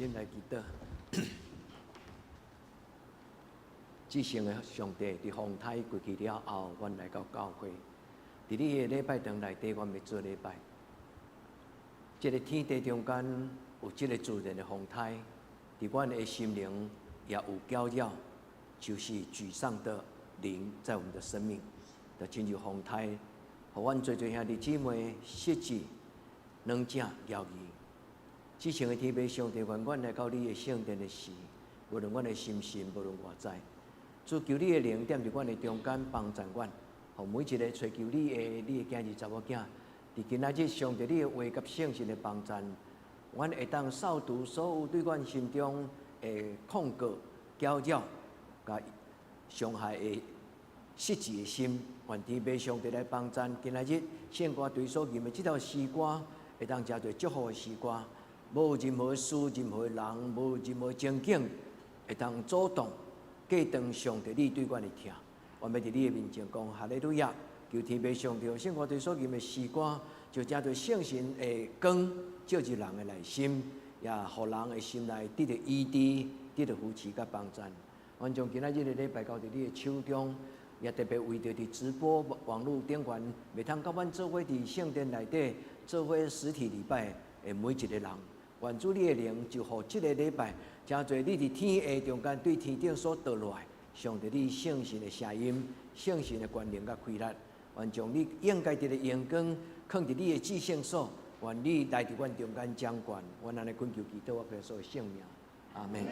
心來祈禱。至聖的上帝，佇風颱過去了後，阮來到教會，佇你的禮拜堂內底，阮欲做禮拜。這个天地中間有這个自然的風颱，佇阮的心靈也有攪擾，就是沮喪的靈在我們的生命，就親像風颱，予阮濟濟兄弟姊妹失志、軟正、猶豫。至聖的天父上帝，願阮來到你的聖殿的時，無論阮的心神，無論外在，主求你的靈踮佇阮的中間幫助阮，予每一個揣求你的你的囝兒查某囝，佇今仔日上帝你的話佮聖神的幫助，阮會當掃除所有對阮心中的控告、攪擾、佮傷害的失志的心，願天父上帝來幫助。今仔日聖歌隊所吟的這首詩歌，會當成做祝福的詩歌。無任何事、任何人、無任何情景，會當阻擋、隔斷上帝你對阮的疼。我欲佇你的面前講哈利路亞，求天父上帝聖歌隊所吟的詩歌，就成做聖神的光，照入人的內心，也予人的心內得著醫治、得著扶持佮幫助。阮將今仔日的禮拜交佇你的手中，也特別為著佇直播網路頂懸，袂通佮阮做伙佇聖殿內底做伙實體禮拜的每一個人。願主你的靈就予這個禮拜，成做你佇天下中間對天頂所倒落來，上帝你聖神的聲音、聖神的權能佮氣力，願將你應該得的榮光，囥佇你的至聖所，願你來佇阮中間掌權，阮按呢懇求祈禱，我耶穌的聖名，阿門。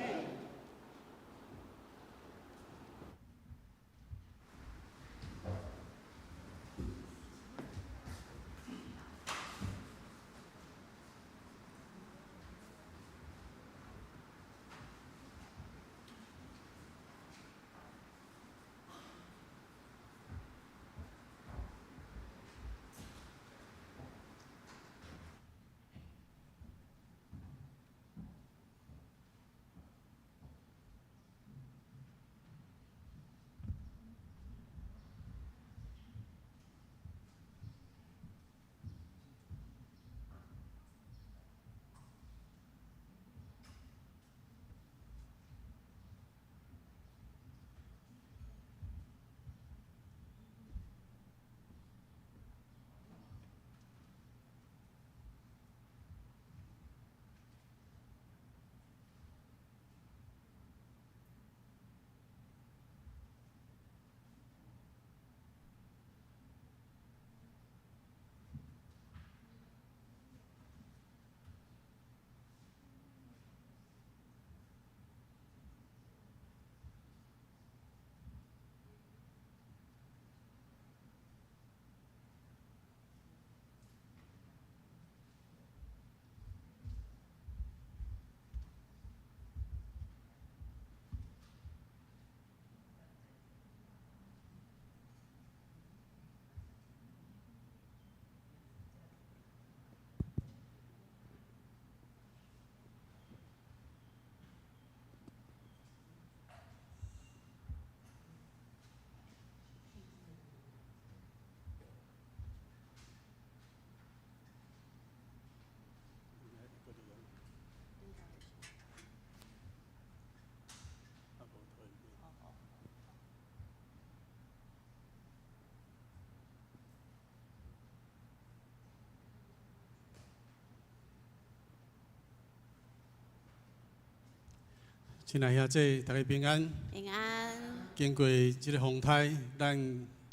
親愛兄姊，大家平安。平安。經過這個風颱，咱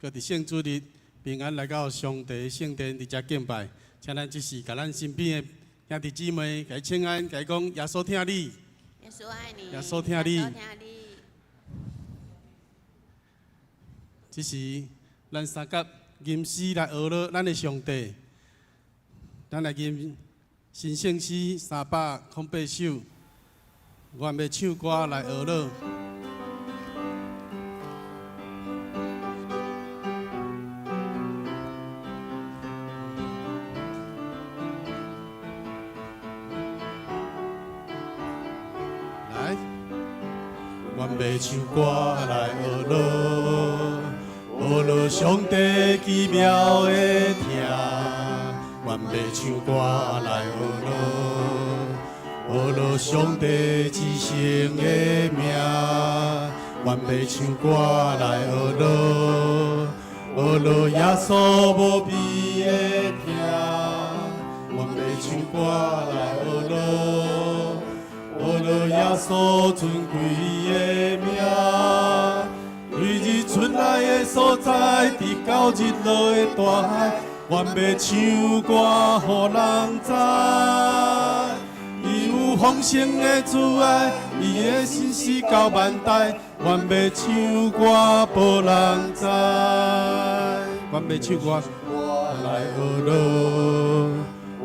閣佇聖主日平安來到上帝聖殿佇遮敬拜。請咱這時共咱身邊的兄弟姊妹，共伊請安，共伊講耶穌疼你。耶穌愛你。耶穌疼你。耶穌疼你。這時，咱相佮吟詩來學樂咱的上帝。咱來吟新聖詩308首，願欲唱歌來學樂。來，願欲唱歌來學樂，學樂上帝奇妙的疼。願欲唱歌來學樂，學樂上帝至聖的名，阮欲唱歌來學樂，學樂耶穌無比的疼，阮欲唱歌來學樂，學樂耶穌尊貴的名。對日出來的所在，直到日落的大海，阮欲唱歌予人知。伊有豐盛的慈愛，伊的信實到萬代，阮欲唱歌予人知。阮欲唱歌來學樂，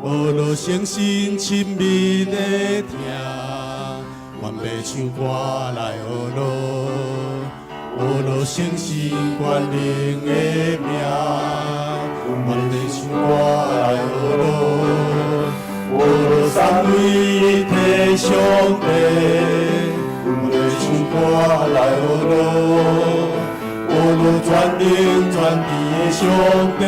學樂聖神親密的疼，阮欲唱歌來學樂。學樂聖神權能的名，阮欲唱歌來學樂，學樂三位一體上帝，阮欲唱歌來學樂，學樂全能全知的上帝，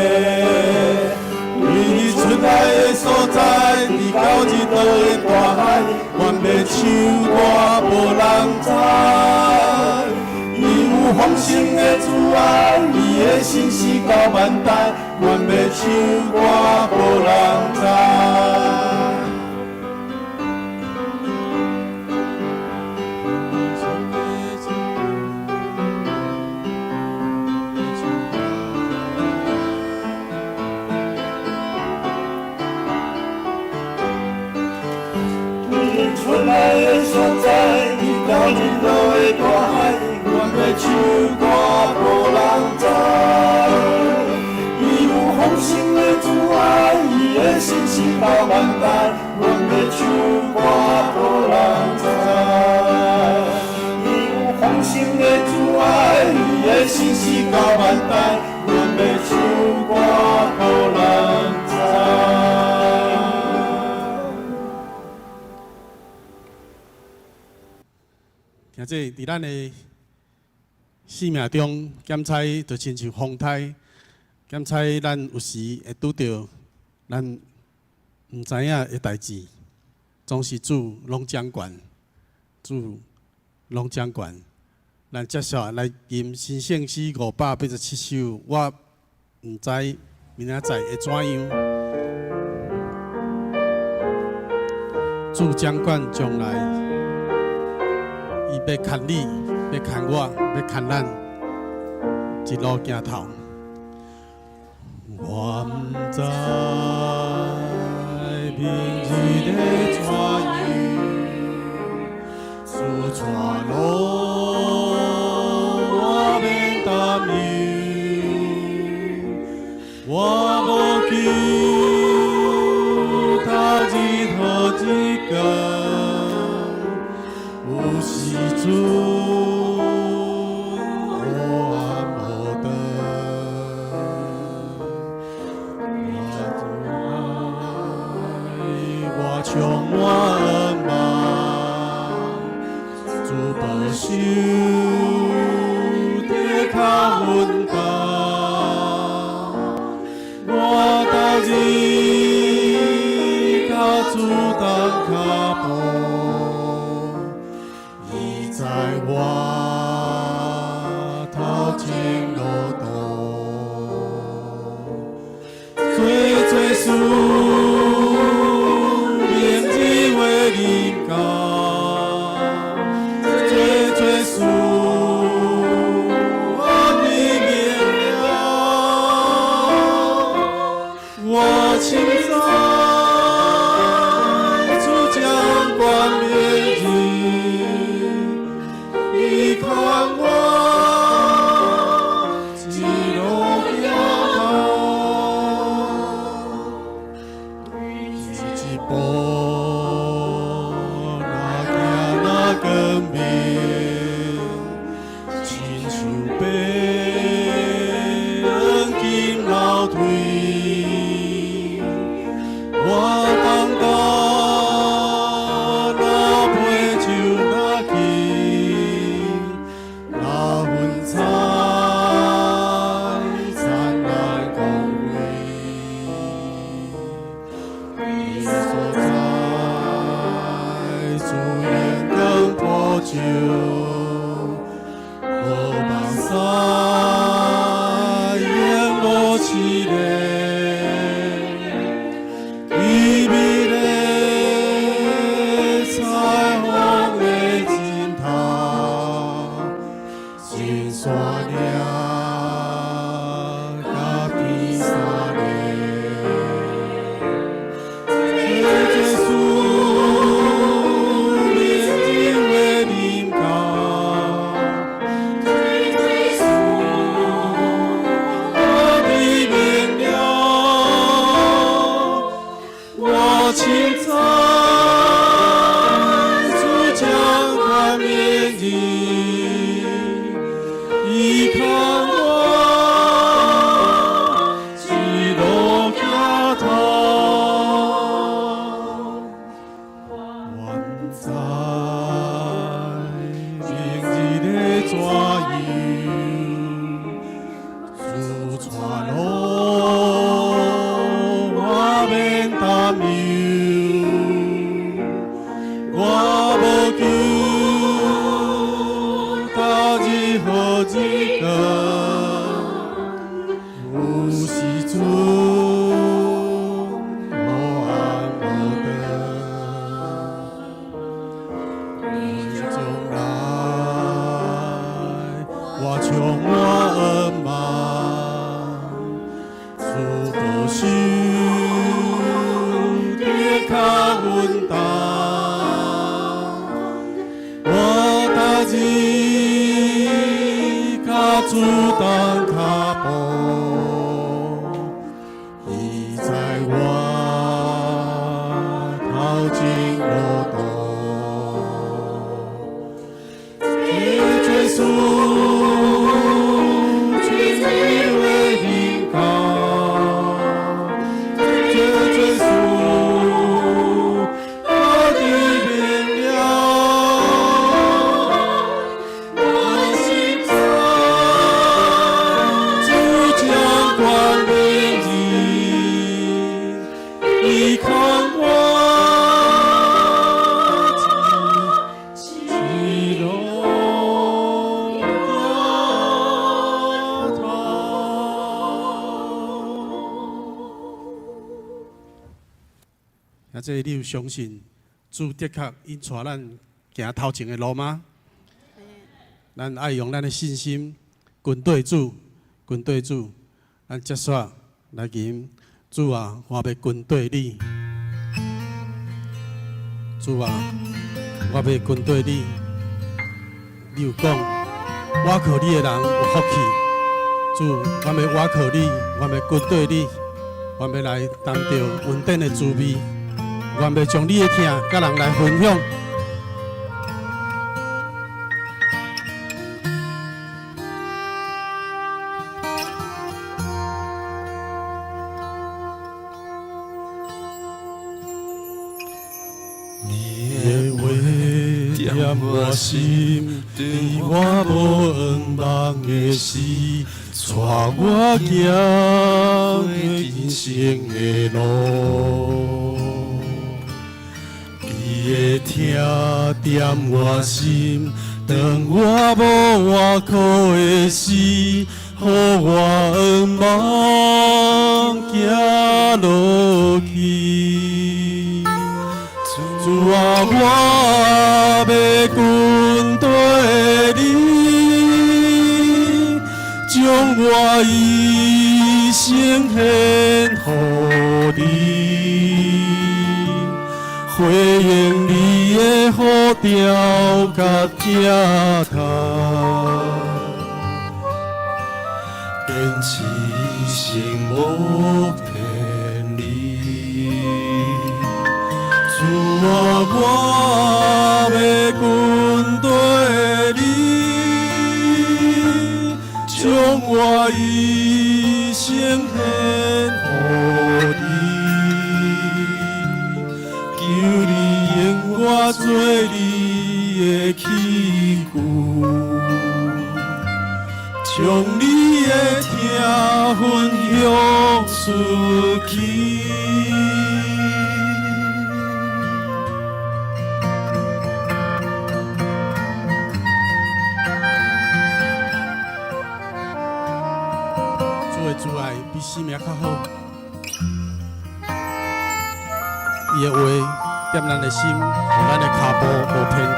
對日出來的所在，直到日落的大海，阮欲唱歌予人知。伊有豐盛的慈愛，伊的信實到萬代，阮欲唱歌予人知。日出來的所在，直到日落的大海，阮欲唱歌予人知。伊有豐盛的慈愛，伊的信實到萬代，阮欲唱歌予人知。伊有豐盛的慈愛，伊的信實到萬代，阮欲唱歌予人知。兄弟，佇咱的生命中，檢測就親像風颱，檢測咱有時會拄著咱毋知影的代誌，總是主攏掌管，主攏掌管。咱接下來吟新聖詩587首，我毋知明仔載會怎樣。主掌管將來，伊欲牽你，欲牽我，欲牽咱，一路行頭。我毋知明日會怎樣，主帶路我免擔憂，我無求他日好日光，有時陣黑暗無燈，我主愛我充滿望，主保守在跤穩當，我逐日佮主同跤步，伊在我頭前路途，做做事明日會臨到，做做事我已明了，我深知主掌管明日，伊看山嶺佮天山嶺，主耶穌明日的臨到，主耶穌我的明了，我深知主將冠冕日，依靠我一路行頭。我毋知明日的怎樣，主帶路我免擔憂，我無求逐日好日過，有時陣無暗無頓。將來我充滿向望，主保守的較穩當。我逐日佮主同跤步，伊在我頭前路途。主耶穌，主的臨到，主耶穌，我的明了，我深知主將冠冕日，依靠我一路行頭。啊，這你有相信主的確𪜶帶咱行頭前的路嗎？咱愛用咱的信心跟對主，跟對主。咱接續來吟，主啊，我欲跟綴你。主啊，我欲跟綴你。你有講，倚靠你的人有福氣。主，我欲倚靠你，我欲跟綴你，我欲來擔著恩典的滋味，我欲將你的疼佮人來分享。你你的話踮我心，佇我無向望的時，帶我行人生的路。你的疼踮我心，當我無倚靠的時，予我向望行落去。主啊，我欲跟綴你，將我一生獻予你，回應你的呼召佮疼痛，堅持一生無偏離。主啊，我欲跟綴你，將我一生獻予你，求你用我做你的器具，將你的疼分享出去。主的慈愛比生命較好，伊的話踮咱的心，予咱的跤步無偏離。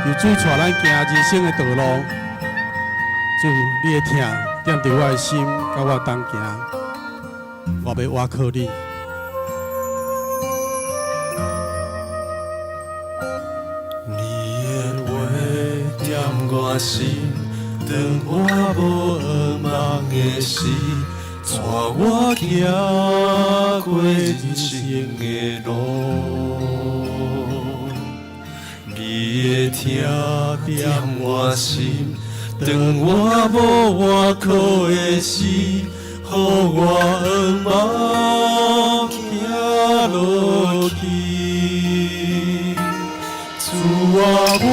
求主帶咱行人生的道路，主，你的疼踮佇我的心，佮我同行，我欲倚靠你。你的話踮我心，當我無向望的時，帶我行過人生的路。你的疼踮我心，當我無倚靠的時，予我向望行落去。主啊，我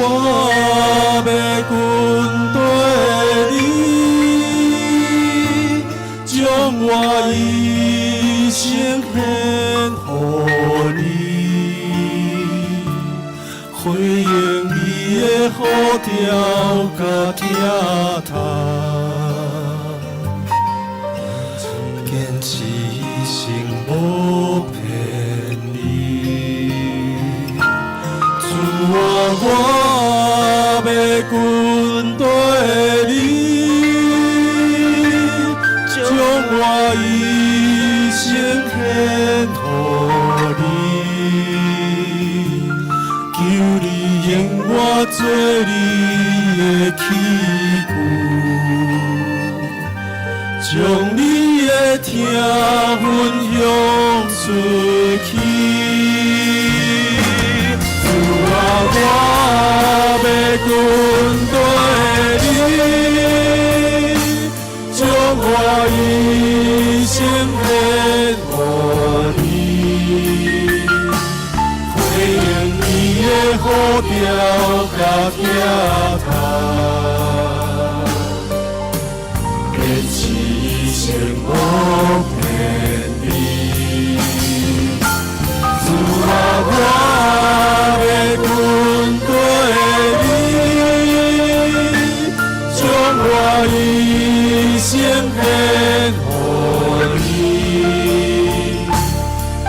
欲跟綴你，將我一生獻予你，回應你的呼召佮疼痛，堅持一生無偏離。主啊，我欲跟綴你，將我一生獻予你，求你用我做你的器具，將你的疼分享出去。主啊，我欲跟綴你，將我一生獻予你，回應你的呼召佮疼痛，堅持一生無偏離。主啊，我欲跟綴你，將我一生獻予你，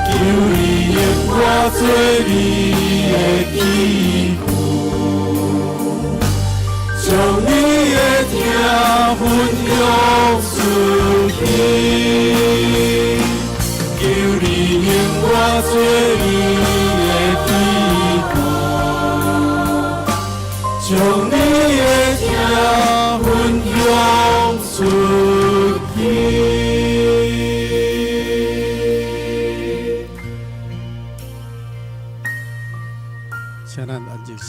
求你用我做你的器具，將你的疼分享出去。求你用我做你的器具，將你的疼分享出去。請咱安靜心。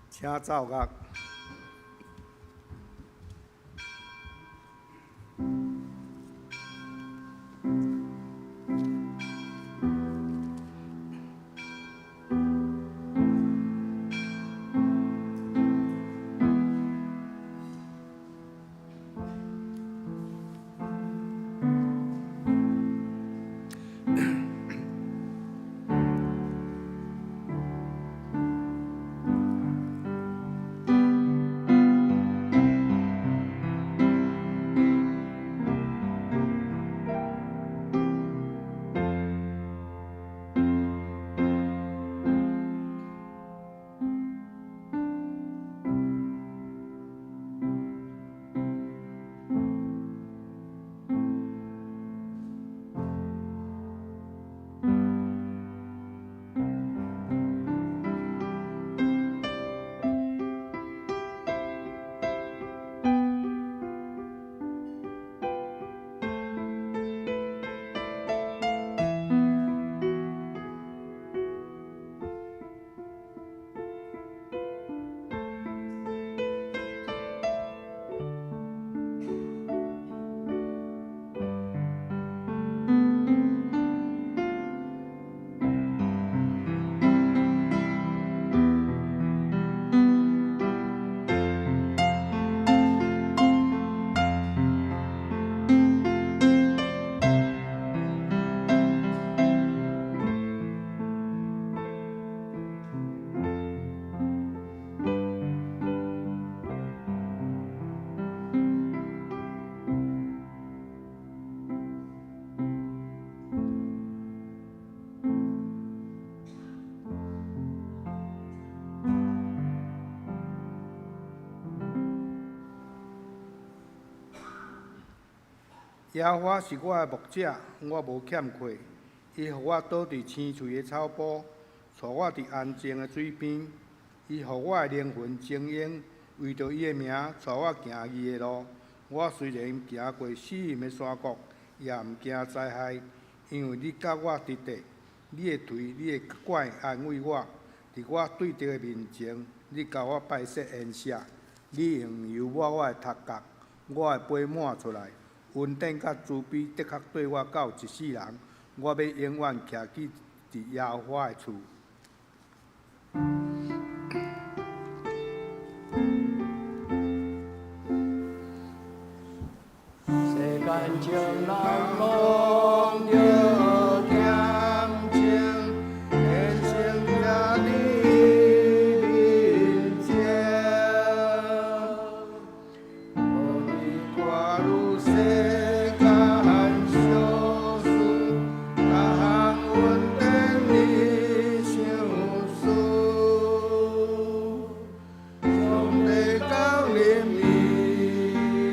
請奏樂。耶和華是我的牧者，我無欠缺。伊予我倒佇青翠的草埔，帶我佇安靜的水邊。伊予我的靈魂晶瑩，為著伊的名，帶我行義的路。我雖然行過死蔭的山谷，也毋驚災害，因為你佮我佇咧。你的槌、你的拐安慰我，佇我對敵的面前，你共我擺設筵席。你用油抹我的頭殼，我的杯滿出來。恩典佮慈悲的確綴我到一世人，我欲永遠徛居佇耶和華的厝。世間情人講著恬靜，人生徛佇面前，無伫看愈世間小事，逐項恩典你賞賜。上帝降臨伊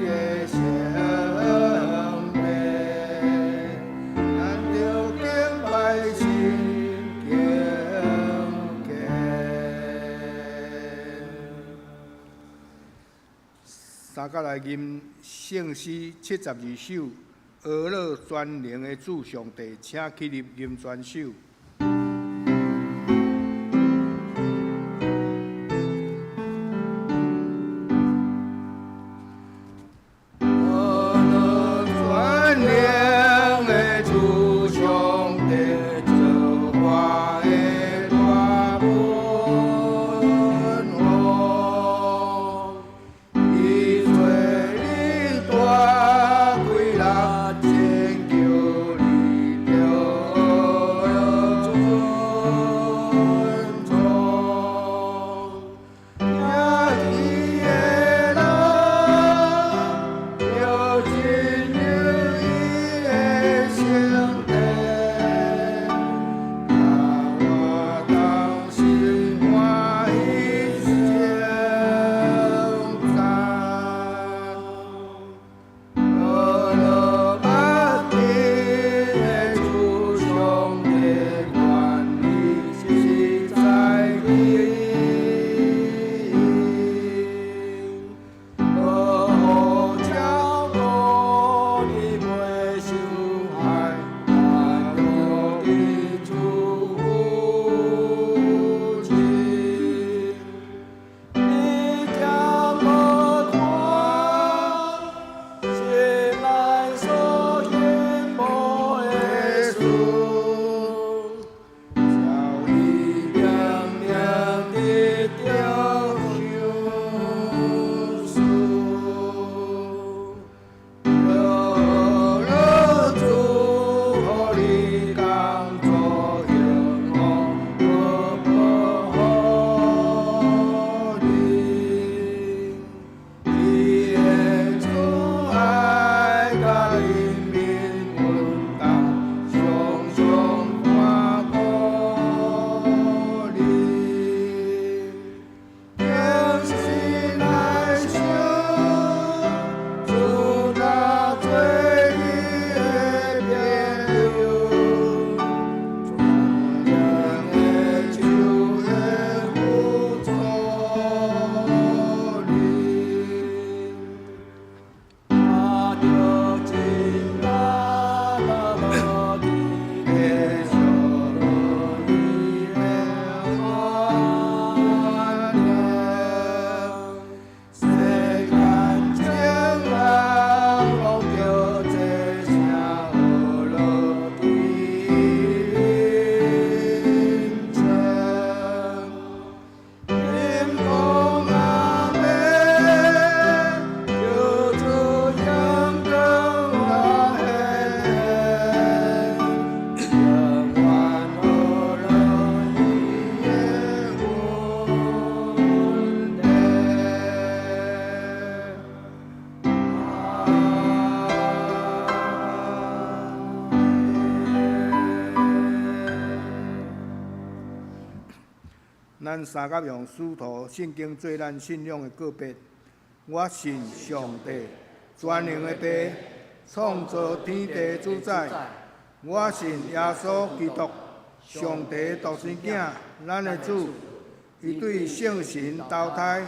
的聖殿，咱著敬拜神敬虔。三甲來吟聖詩72首，呵咾全能的主上帝，請起立吟全首。呵咾全能的主上帝，造化的大君王，伊找你大貴力，拯救你著尊崇。聽伊的人，著進入伊的聖殿，共我同心歡喜稱讚。呵咾萬民的主上帝，願伊實在經，無予照顧你袂受害，咱著佇主前。你將無看，心內所羨慕的事，叫伊明明得著賞賜。呵咾主予你工作興旺，閣保護你。伊的慈愛佮人民阮同，常常看顧你。虔心來想，主若做你的朋友，全能的手會輔助你。他著真大樂地，繼續伊的恩典，世間情人攏著齊聲呵咾伊名稱。音講阿們，求主永等我顯，永遠呵咾伊的恩典。咱三甲用使徒信經做咱信仰的告白。我信上帝，全能的父，創造天地主宰。我信耶穌基督，上帝獨生囝，咱的主。伊對聖神投胎，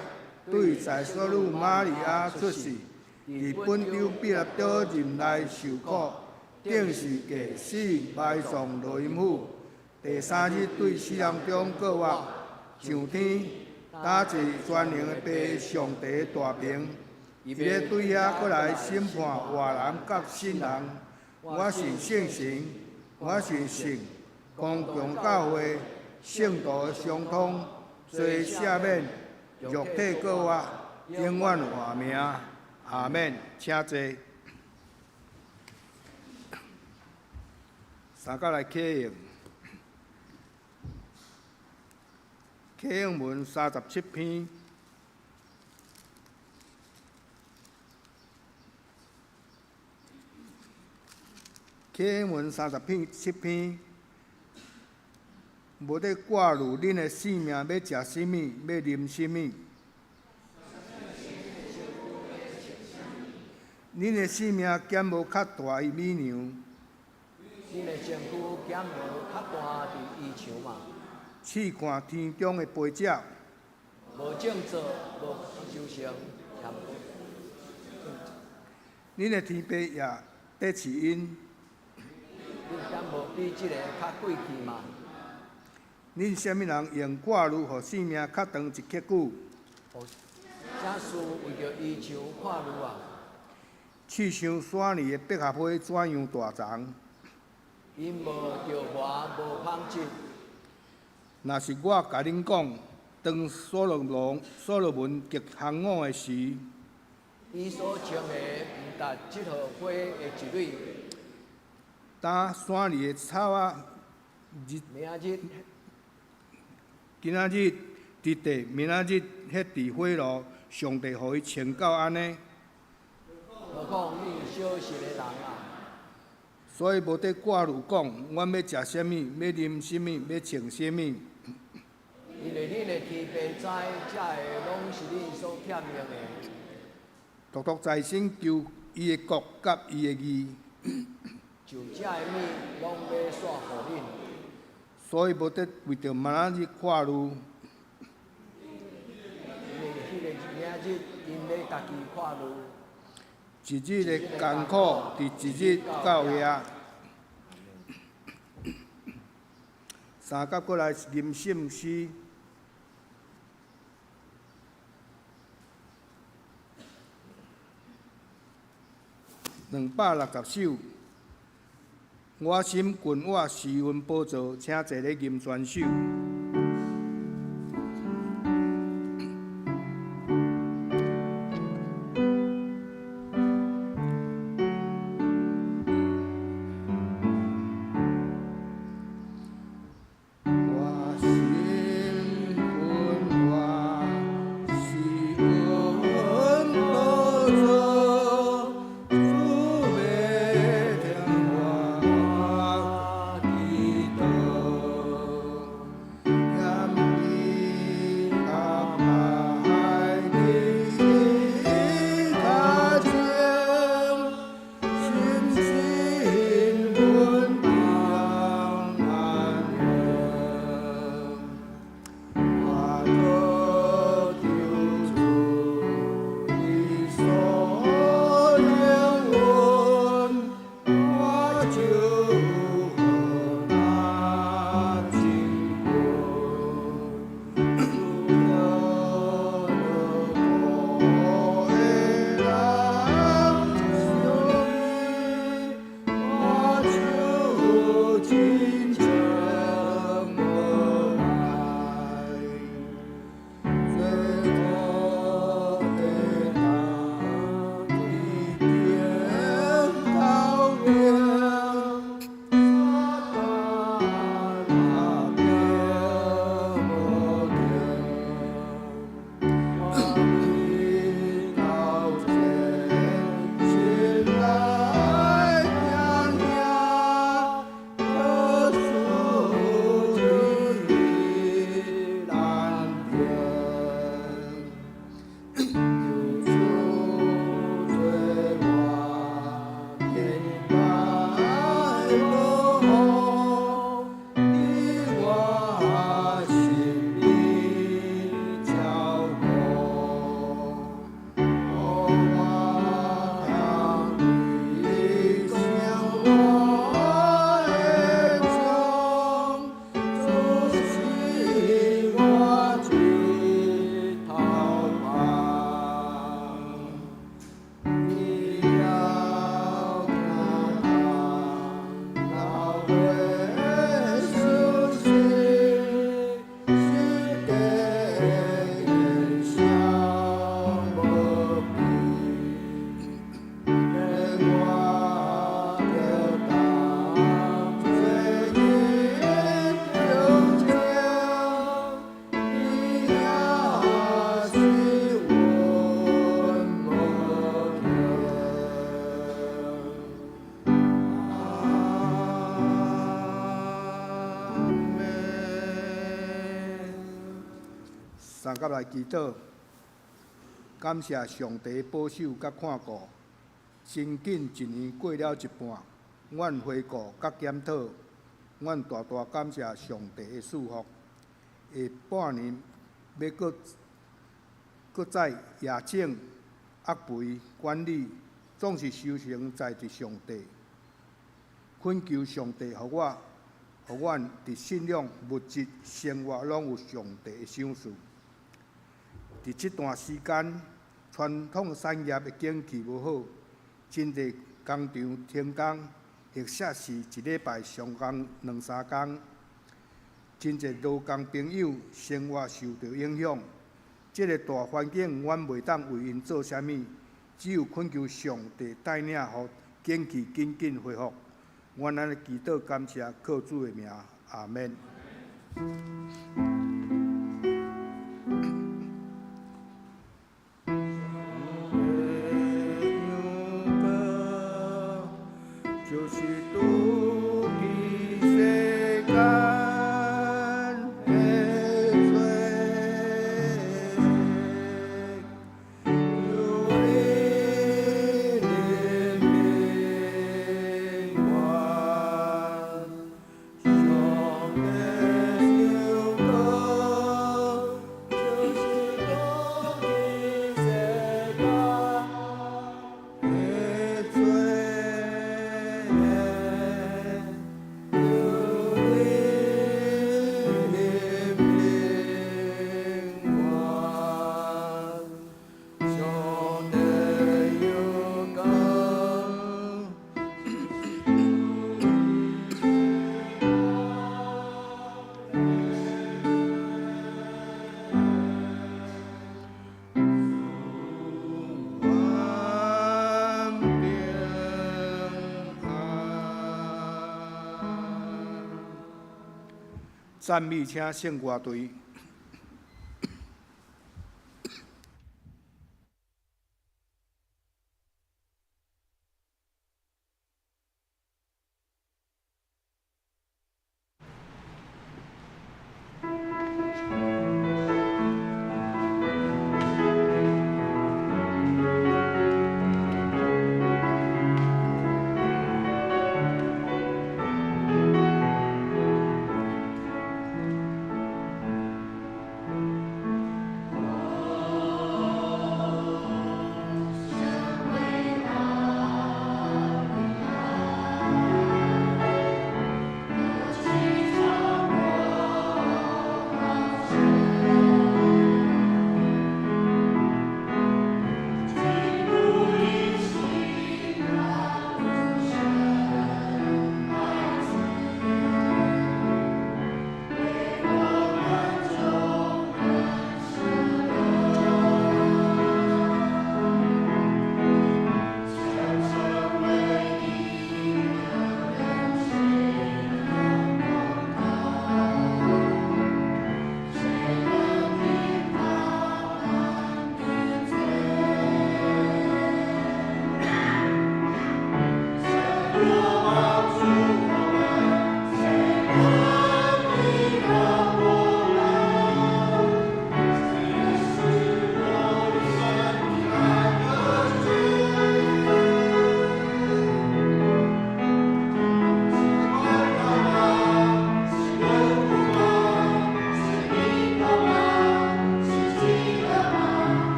對在淑女瑪利亞出世，佇本丟彼拉多任內受苦，釘十架死埋葬落陰府。第三日對死人中復活，上天，搭坐全能的父上帝大爿。伊欲對遐閣來審判活人佮死人。我信聖神，我信聖公共教會，聖徒的相通，罪赦免，肉體復活，永遠活命。阿免，請坐。三甲來啟應，啟應文37篇。啟應文三十篇七篇，無得掛慮恁的性命欲食啥物，欲啉啥物。恁的性命敢無較大於米糧？恁的身軀敢無較大佇衣裳嗎？試看天中的飛鳥，無種作，無收成，也無。恁的天父也得賜𪜶。恁敢無比這个較貴氣嗎？恁啥物人用掛慮，予性命較長一刻久？啥事為著衣裳掛慮啊？試想山裡的百合花怎樣大叢？𪜶無著磨，無紡織。若是我共恁講，當所羅門極行武的時，伊所穿的毋達這朵花的一蕊。當山裡的草仔，日明仔日，今仔日佇地，明仔日彼佇火爐，上帝予伊穿到按呢。何況恁小信的人啊！所以無得掛慮講，阮欲食啥物，欲啉啥物，欲穿啥物。因為恁的天父知，這个攏是恁所欠用的。獨獨在先求伊的國佮伊的義。就這个物攏欲煞予恁。所以無得為著明仔日掛慮。因為彼个明仔日，𪜶欲家己掛慮。一日的艱苦，佇一日夠額。三甲閣來吟聖詩。260首。我心近我施恩寶座，請坐咧吟全首。我心近我施恩寶座，主欲聽我祈禱。相佮來祈禱，感謝上帝保守佮看顧。真緊一年過了一半，阮回顧佮檢討，阮大大感謝上帝的賜福。下半年欲閣閣再夜種、壓肥、管理，總是收成在佇上帝。懇求上帝予我、予阮佇信仰、物質、生活攏有上帝的賞賜。佇這段時間，傳統產業的景氣無好，真濟工廠停工，或者是一禮拜上工兩三工，真濟勞工朋友生活受著影響。這个大環境，阮袂當為𪜶做啥物，只有懇求上帝帶領，予景氣緊緊恢復。阮按呢祈禱感謝，靠主的名，阿們。就是拄伫世間的罪，求你憐憫我，上帝受膏，就是拄伫世間的罪。求你憐憫我，上帝有膏。願平安。讚美請聖歌隊。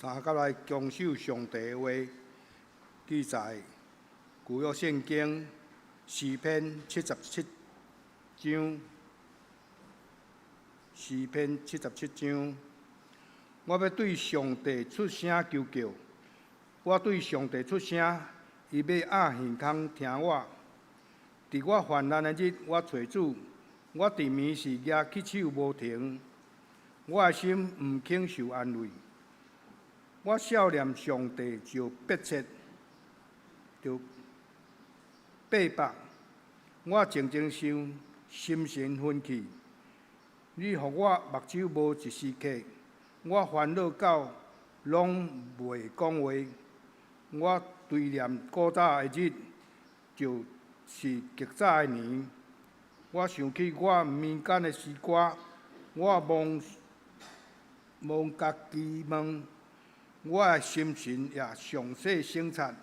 三甲來強守上帝的話，記載舊約聖經詩篇七十七章，詩篇七十七章，我欲對上帝出聲求叫，我對上帝出聲，伊欲掩耳孔聽我。佇我患難的日，我揣主，我佇暝時舉起手無停，我的心毋肯受安慰。我數念上帝就迫切，就逼迫，我靜靜想，心神昏去。你予我目睭無一絲瞌，我煩惱到攏袂講話。我追念古早的日，就是極早的年。我想起我民間的詩歌，我望望家己問。我的心神也詳細省察，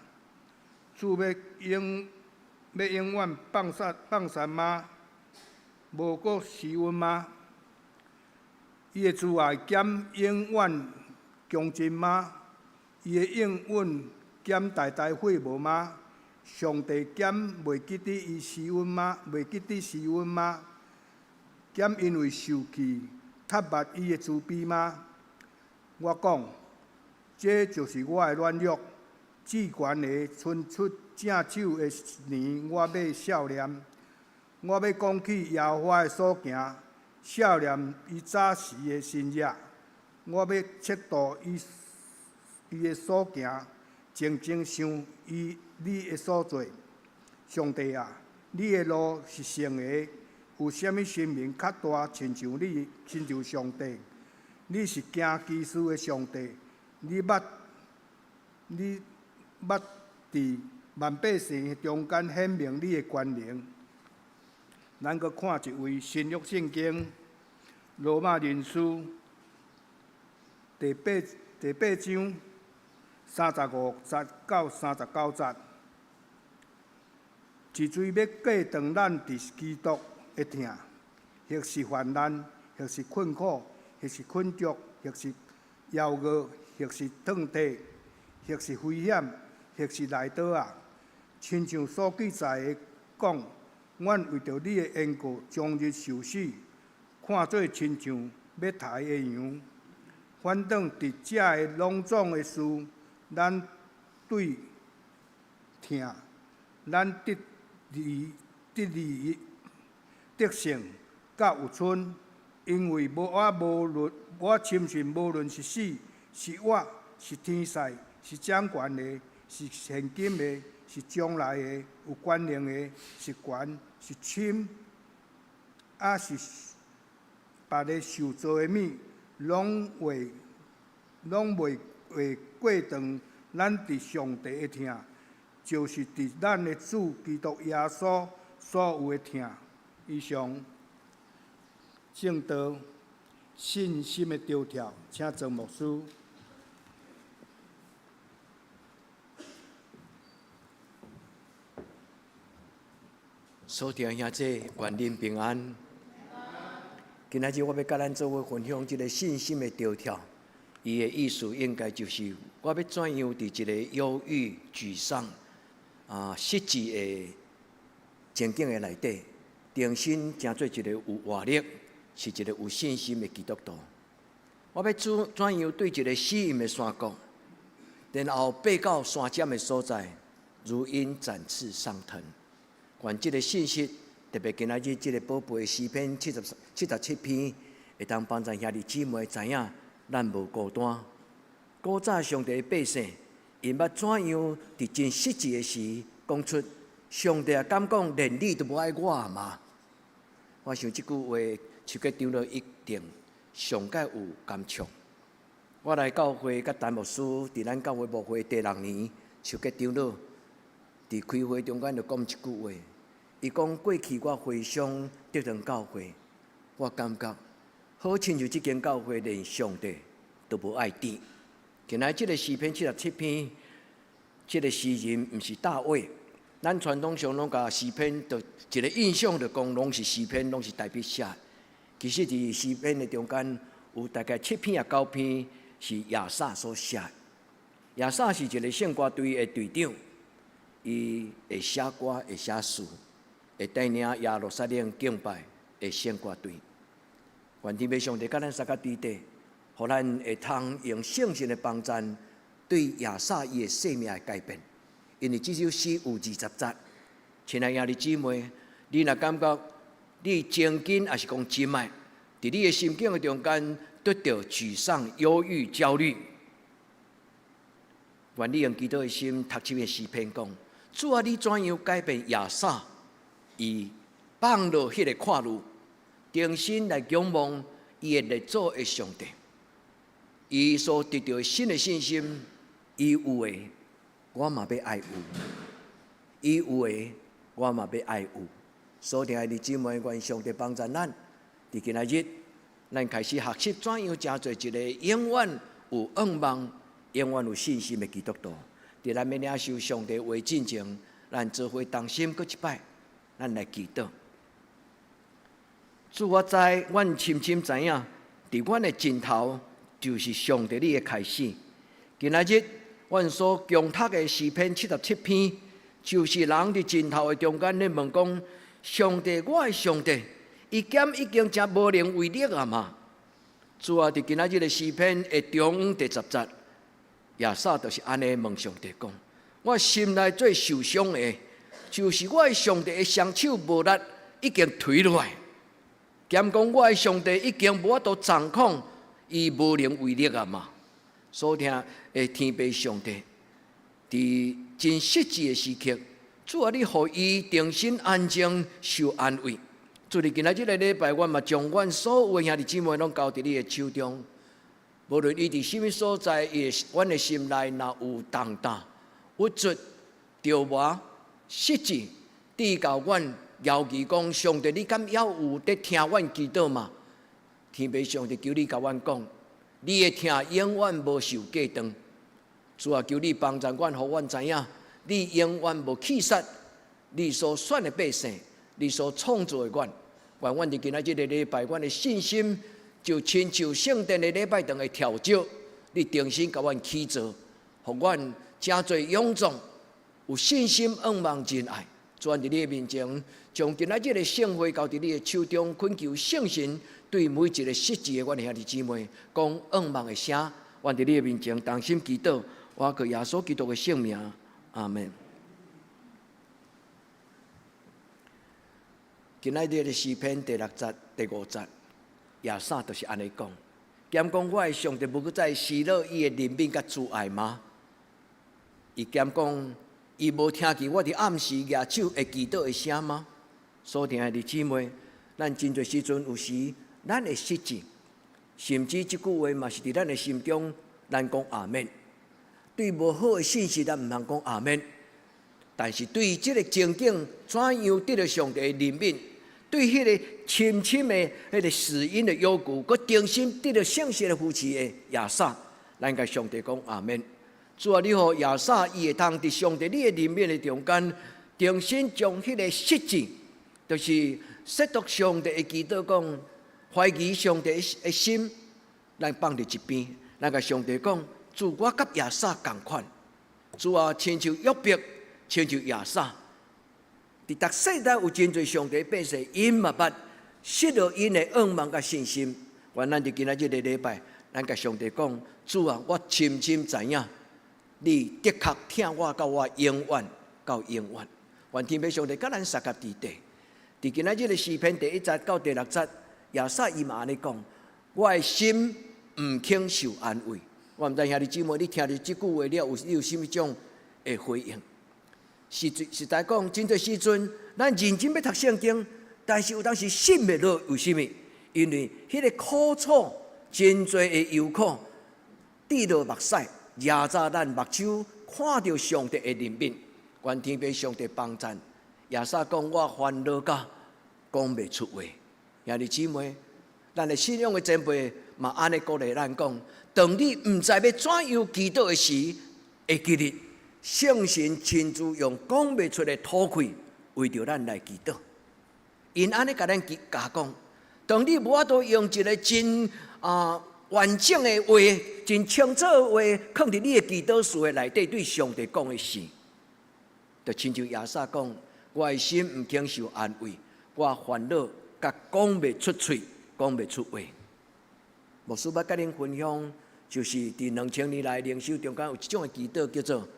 主欲永欲永遠放散放散嗎？無閣施恩嗎？伊的慈愛敢永遠強盡嗎？伊的應允敢代代廢無嗎？上帝敢袂記得伊施恩嗎？袂記得施恩嗎？敢因為受氣卻抹伊的慈悲嗎？我講，這就是我的軟弱，至懸的伸出正手的年，我欲數念，我欲講起耶和華的所行，數念伊早時的神蹟，我欲測度伊伊的所行，靜靜想伊你的所做。上帝啊，你的路是聖的，有啥物神明較大，親像你，親像上帝？你是行奇事的上帝。你捌，你捌佇萬百姓中間顯明你的權能。咱閣看一位新約聖經羅馬人書第八章35節到39節，一錘欲隔斷咱佇基督的疼，或是患難，或是困苦，或是困局，或是枵餓，或是燙體，或是危險，或是來刀仔，親像所記載的講，阮為著你的緣故，終日受死，看做親像欲刣的羊。反轉佇遮个攏總的事，咱對疼，咱得利得利得勝甲有剩，因為無我無論我深信，無論是死是活，是天使，是掌權的，是現今的，是將來的，有權能的，是懸是深，抑是別个受造的物，攏袂隔斷咱佇上帝的疼，就是佇咱的主基督耶穌所有的疼。以上證道信心的著跳，請莊牧師。所聽兄弟，願恁平安。今仔日我欲佮咱做伙分享這个信心的著跳，伊的意思應該就是我欲怎樣佇一個憂鬱、沮喪、失志的情景的內底，重新成做一个有活力、是一个有信心的基督徒。我欲怎怎樣對一个死蔭的山谷，然後爬到山尖的所在，如鷹展翅上騰。願這个信息，特別今仔日這个寶貝詩篇77篇，會當幫助兄弟姊妹知影，咱無孤單。古早上帝的百姓，𪜶捌怎樣佇真失志的時，講出上帝啊，敢講連你都無愛我嗎？我想這句話，手結長老一定上蓋有感觸。我來教會佮陳牧師，佇咱教會牧會第六年，手結長老佇開會中間就講一句話，伊講過去我回想德堂教會，我感覺好親像這間教會連上帝都無愛佇。今仔這个詩篇77篇，這个詩人毋是大衛。咱傳統上攏共詩篇，就一个印象就講，攏是詩篇，攏是大衛寫。其實佇詩篇的中間，有大概七篇抑九篇，是亞薩所寫。亞薩是一個聖歌隊的隊長，伊會寫歌，會寫詞，會帶領耶路撒冷敬拜的聖歌隊。願天父上帝佮咱相佮佇底，予咱會通用聖神的幫贊，對亞薩伊的生命的改變。因為這首詩有20節，親愛兄弟姊妹，你若感覺你情緊，抑是講真愛，佇你的心境的中間得著沮喪、憂鬱、焦慮，願你用祈禱的心讀這篇詩篇，講：主啊，你怎樣改變亞薩？伊放落彼个看路，重新來仰望伊的列祖的上帝，伊所得著新的信心，伊有的，我嘛欲愛有；伊有的，我嘛欲愛有。所以，兄弟姊妹，願上帝幫助咱，佇今仔日，咱開始學習怎樣成做一個永遠有向望、永遠有信心的基督徒。佇咱欲領受上帝話進前，咱做伙同心閣一擺，咱來祈禱。主，我知，阮深深知影，佇阮的盡頭就是上帝你的開始。今仔日，阮所誦讀的詩篇77篇，就是人佇盡頭的中間咧問講：上帝，我的上帝，伊敢已經誠無能為力啊嘛？主啊，佇今仔日的詩篇的中第10節，亞薩就是按呢問上帝講：我心內最受傷的，就是我的上帝的雙手無力，已經頹落來。兼講我的上帝已經無法度掌控，伊無能為力啊嘛？所聽的天父上帝，佇真實際的時刻，主啊，你予伊重新安靜受安慰。主佇今仔這个禮拜，阮嘛將阮所有的兄弟姊妹攏交佇你的手中。無論伊佇啥物所在，伊的阮的心內若有重擔、鬱卒、著魔、失志，直到阮猶豫講，上帝，你敢猶有佇聽阮祈禱嗎？天父上帝，求你共阮講，你的疼永遠無受隔斷。主啊，求你幫助阮，予阮知影，你永遠無棄殺你所選的百姓，你所創造的阮。願阮佇今仔這个禮拜，阮的信心就親像聖殿的禮拜堂的柱石，你重新共阮起造，予阮誠濟勇壯，有信心、向望、仁愛。主佇你的面前，將今仔這个聖會交佇你的手中，懇求聖神對每一個失志的阮的兄弟姊妹講向望的聲。阮佇你的面前同心祈禱，我靠耶穌基督的聖名，阿門。今仔日的詩篇第六節、第五節，亞薩就是按呢講，兼講我的上帝無閣再施落伊的憐憫佮慈愛嗎？伊兼講伊無聽見我佇暗時舉手會祈禱的聲嗎？所聽的姊妹，咱真濟時陣有時咱會失志，甚至這句話嘛是佇咱的心中，咱講阿門。對無好的信息，咱毋通講阿門。但是對這个情景怎樣得著上帝的憐憫，對彼个深深的彼个死蔭的幽谷，閣重新得著聖神的扶持的亞薩，咱共上帝講阿門。主啊，你予亞薩伊會通佇上帝你的憐憫的中間，重新將彼个失志，就是褻瀆上帝的祈禱講，懷疑上帝的心，咱放佇一邊，咱共上帝講，主，我佮亞薩仝款，主啊，親像約伯。親像亞薩，佇逐世代有真濟上帝百姓，𪜶嘛捌失落𪜶的向望佮信心。願咱佇今仔這个禮拜，咱共上帝講：主啊，我深深知影，你的確疼我到我永遠到永遠。願天父上帝佮咱相佮佇底。佇今仔這个詩篇第一節到第六節，亞薩伊嘛按呢講：我的心毋肯受安慰。我毋知兄弟姊妹，你聽著這句話了，有你有啥物種的回應？實實在講，真濟時陣，咱認真欲讀聖經，但是有當時信袂落，為啥物？因為彼个苦楚，真濟的憂苦，滴落目屎，遮罩咱目睭，看著上帝的憐憫，願天父上帝幫贊。亞薩講：我煩惱甲講袂出話。兄弟姊妹，咱的信仰的前輩嘛按呢鼓勵咱講：當你毋知欲怎樣祈禱的時，會記得。聖神親自用講袂出的吐氣，為著咱來祈禱。𪜶按呢共咱教講，當你無法度用一个真啊完整的話，真清楚的話，囥佇你的祈禱詞的內底，對上帝講的是，就親像亞薩講：我的心毋肯受安慰，我煩惱甲講袂出喙，講袂出話。牧師欲佮恁分享，就是佇2000年來靈修中間有一種的祈禱，叫做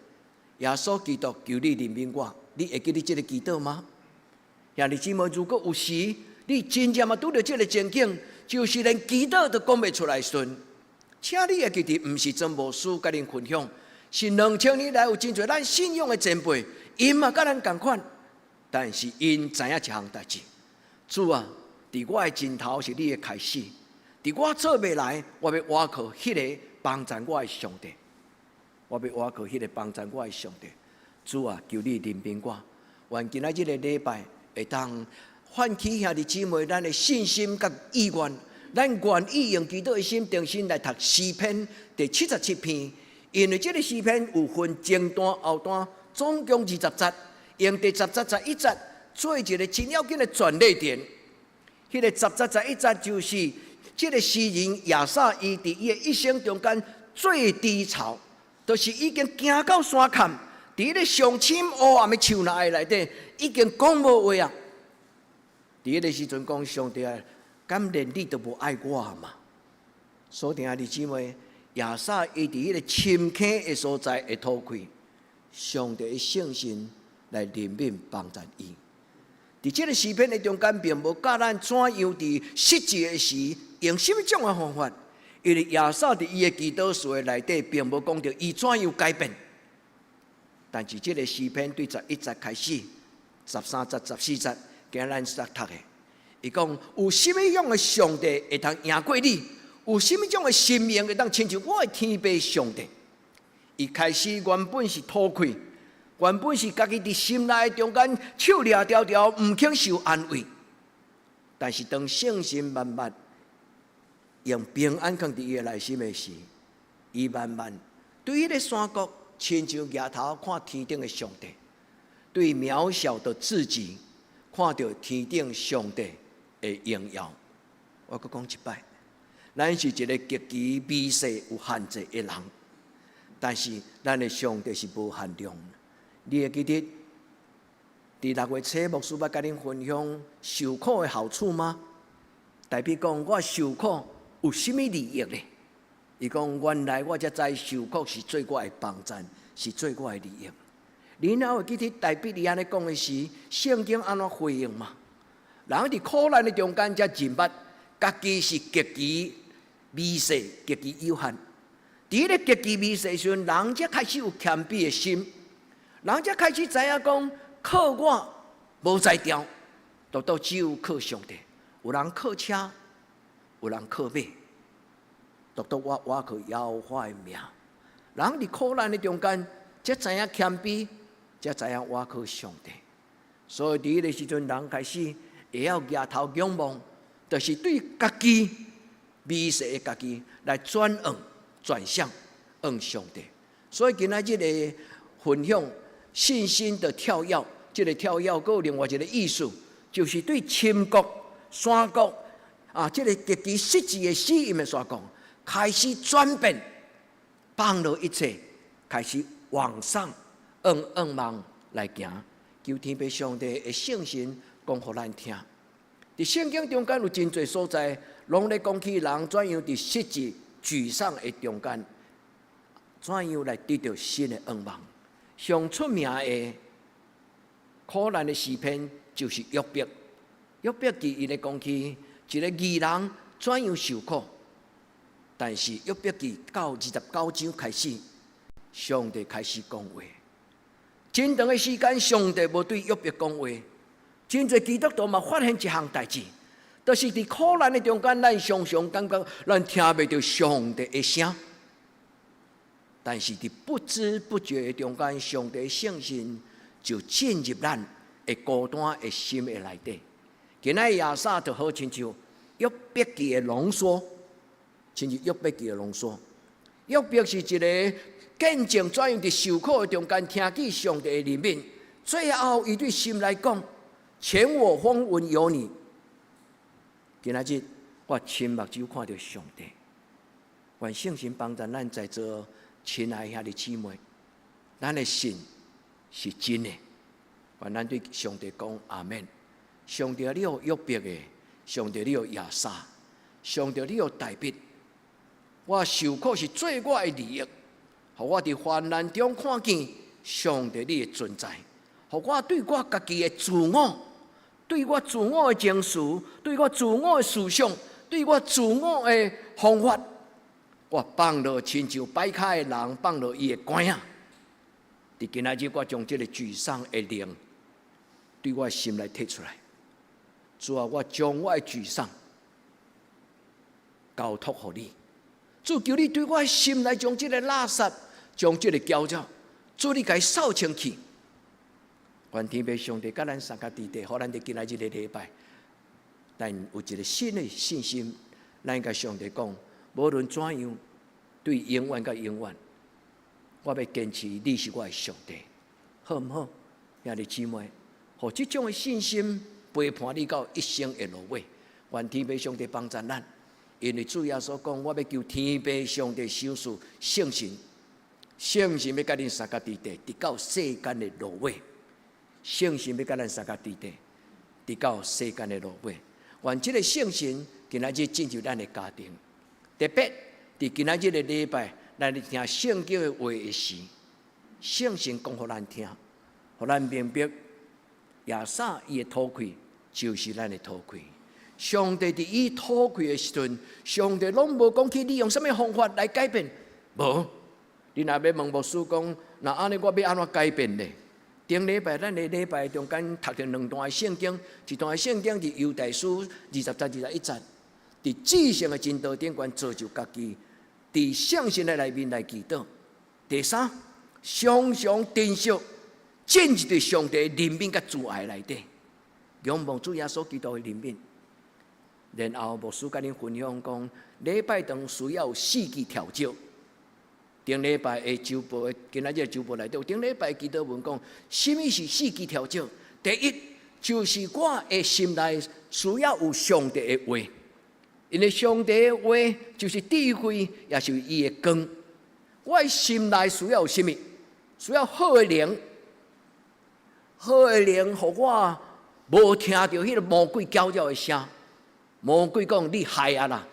耶穌基督求你憐憫我。你會記得這个祈禱嗎？兄弟姊妹，如果有時你真正嘛拄著這个情景，就是連祈禱都講袂出來時陣，請你會記得，毋是曾牧師佮恁分享，是2000年來有真濟咱信仰的前輩，𪜶嘛佮咱仝款，但是𪜶知影一項代誌，主啊，佇我的盡頭是你的開始，佇我做袂來，我欲倚靠彼个幫贊我的上帝，我欲倚靠彼个幫贊我的上帝。主啊，求你憐憫我，願今仔這个禮拜會當喚起兄弟姊妹咱的信心佮意願，咱願意用祈禱的心，重新來讀詩篇第77篇，因為這个詩篇有分前段後段，總共20節，用第10節11節做一个真要緊的轉捩點。彼个十節十一節就是這个詩人亞薩伊佇伊的一生中間最低潮，就是已經行到山坎，佇彼个上深烏暗的樹林內底，已經講無話啊！佇彼个時陣講上帝啊，敢連你都無愛我嘛？所以兄弟姊妹，亞薩伊佇彼个深坑的所在會吐氣，上帝的聖神來憐憫幫助伊。佇這个詩篇的中間，並無教咱怎樣佇失志的時用啥物種的方法，因為亞薩佇伊的祈禱詞的內底，並無講著伊怎樣改變。但是這个詩篇對11節開始，13節、14節，今仔咱所讀的，伊講有啥物樣的上帝會通贏過你？有啥物種的神明會當親像我的天父上帝？伊開始原本是吐氣，原本是家己佇心內中間手掠牢牢，毋肯受安慰。但是當聖神慢慢用平安囥佇伊的內心的時，伊慢慢對彼个山谷，親像舉頭看天頂的上帝，對渺小的自己看著天頂上帝的榮耀。我閣講一擺，咱是一个極其微細有限制的人，但是咱的上帝是無限量。你會記得佇6月初牧師捌佮恁分享受苦的好處嗎？代表講我受苦有啥物利益呢？伊講原來我才知受苦是做我的幫贊，是做我的利益。你若會記得大衛伊按呢講的時，聖經按怎回應嗎？人佇苦難的中間才認捌家己是極其微細、極其有限。佇彼个極其微細時陣，人才開始有謙卑的心，人才開始知影講靠我無才調，獨獨只有靠上帝。有人靠車，有人靠馬。獨獨我倚靠耶和華的名，人佇苦難的中間，才知影謙卑，才知影倚靠上帝。所以佇彼个時陣，人開始會曉舉頭仰望，就是對家己微細的家己來轉向、轉向向上帝。所以今仔這个分享信心的跳躍，這个跳躍閣有另外一个意思，就是對深谷、山谷啊，這个極其失志的死蔭的山谷，開始轉變，放落一切，開始往上，向向望來行。求天父上帝的聖神講予咱聽。佇聖經中間有真濟所在，攏咧講起人怎樣佇失志、沮喪的中間，怎樣來得著新的向望。上出名的苦難的詩篇就是約伯。約伯記伊咧講起一個義人怎樣受苦。但是約伯記到29章開始，上帝開始講話。真長的時間，上帝無對約伯講話。真濟基督徒嘛發現一項代誌，就是佇苦難的中間，咱常常感覺咱聽袂著上帝的聲。但是佇不知不覺的中間，上帝聖神就進入咱的孤單的心的內底。今仔亞薩就好親像約伯記的濃縮。親像約伯記的濃縮，約伯是一个見證怎樣佇受苦的中間聽見上帝的憐憫，最後伊對心內講：前我風聞有你。今仔日我親目睭看著上帝，願聖神幫助咱在座親愛兄弟姊妹，咱的信是真的。願咱對上帝講阿們。上帝你予約伯的，上帝你予亞撒，上帝你予大衛。我受苦是做我的利益，予我佇患難中看見上帝你的存在，予我對我家己的自我，對我自我的情緒，對我自我的思想，對我自我的方法，我放落親像擺跤的人放落伊的桿仔。佇今仔日，我將這个沮喪的靈對我的心內提出來。主啊，我將我的沮喪交託予你。主，求你對我的心內將這个垃圾，將這个攪擾，主你共伊掃清去。願天父上帝佮咱相佮佇地，予咱佇今仔日个禮拜，咱有一个新的信心，咱共上帝講，無論怎樣，對永遠佮永遠，我欲堅持你是我的上帝，好毋好？兄弟姊妹，予這種的信心陪伴你到一生的落尾。願天父上帝幫助咱，因為主耶穌講，我欲求天父上帝賞賜聖神，聖神欲佮恁相佮佇地，直到世間的落尾。聖神欲佮咱相佮佇地，直到世間的落尾。願這个聖神今仔日進入咱的家庭，特別佇今仔日的禮拜，咱咧聽聖經的話的時，聖神講予咱聽，予咱明白，亞撒伊的討氣就是咱的討氣。上帝佇伊討氣的時陣，上帝攏無講去利用啥物方法來改變，無。你若欲問牧師講，若按呢我欲按怎改變呢？頂禮拜咱的禮拜中間讀著兩段聖經，一段聖經佇猶大書20節21節，佇至聖的真道頂懸造就家己，佇聖神的內面來祈禱。第三，常常珍惜進入佇上帝憐憫佮慈愛內底，仰望主耶穌基督的憐憫。然後牧師佮恁分享講，禮拜堂需要有四支調酒。頂禮拜的週報，今仔日週報內底，頂禮拜祈禱文講，啥物是四支調酒？第一，就是我的心內需要有上帝的話，因為上帝的話就是智慧，也是伊的光。我的心內需要有啥物？需要好的靈，好的靈，予我無聽著彼个魔鬼攪擾的聲。魔鬼講你害啊啦，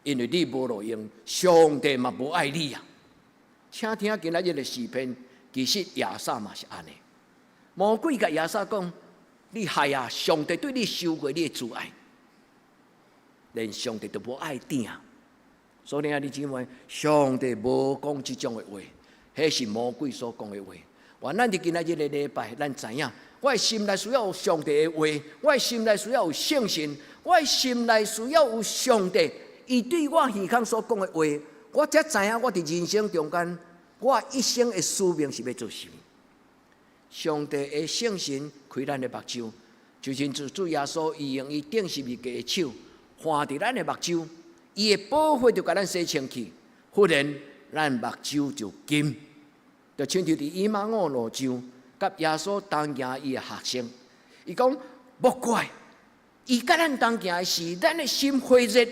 因為你無路用，上帝嘛無愛你啊。請聽今仔日的詩篇，其實亞撒嘛是按呢。魔鬼共亞撒講：你害啊！上帝對你收回你的慈愛，連上帝都無愛疼。所以兄弟姊妹，上帝無講這種的話，彼是魔鬼所講的話。願咱佇今仔日的禮拜，咱知影，我的心內需要有上帝的話，我的心內需要有聖神，我的心內需要有上帝，伊對我耳孔所講的話。我才知影，我佇人生中間，我一生的使命是欲做啥物。上帝的聖神開咱的目睭，就親像主耶穌伊用伊釘十字架的手，橫佇咱的目睭，伊的寶血就共咱洗清氣，忽然咱目睭就金，就親像佇以馬忤路上，佮耶穌同行伊的學生，伊講莫怪，伊佮咱同行的時，咱的心火熱，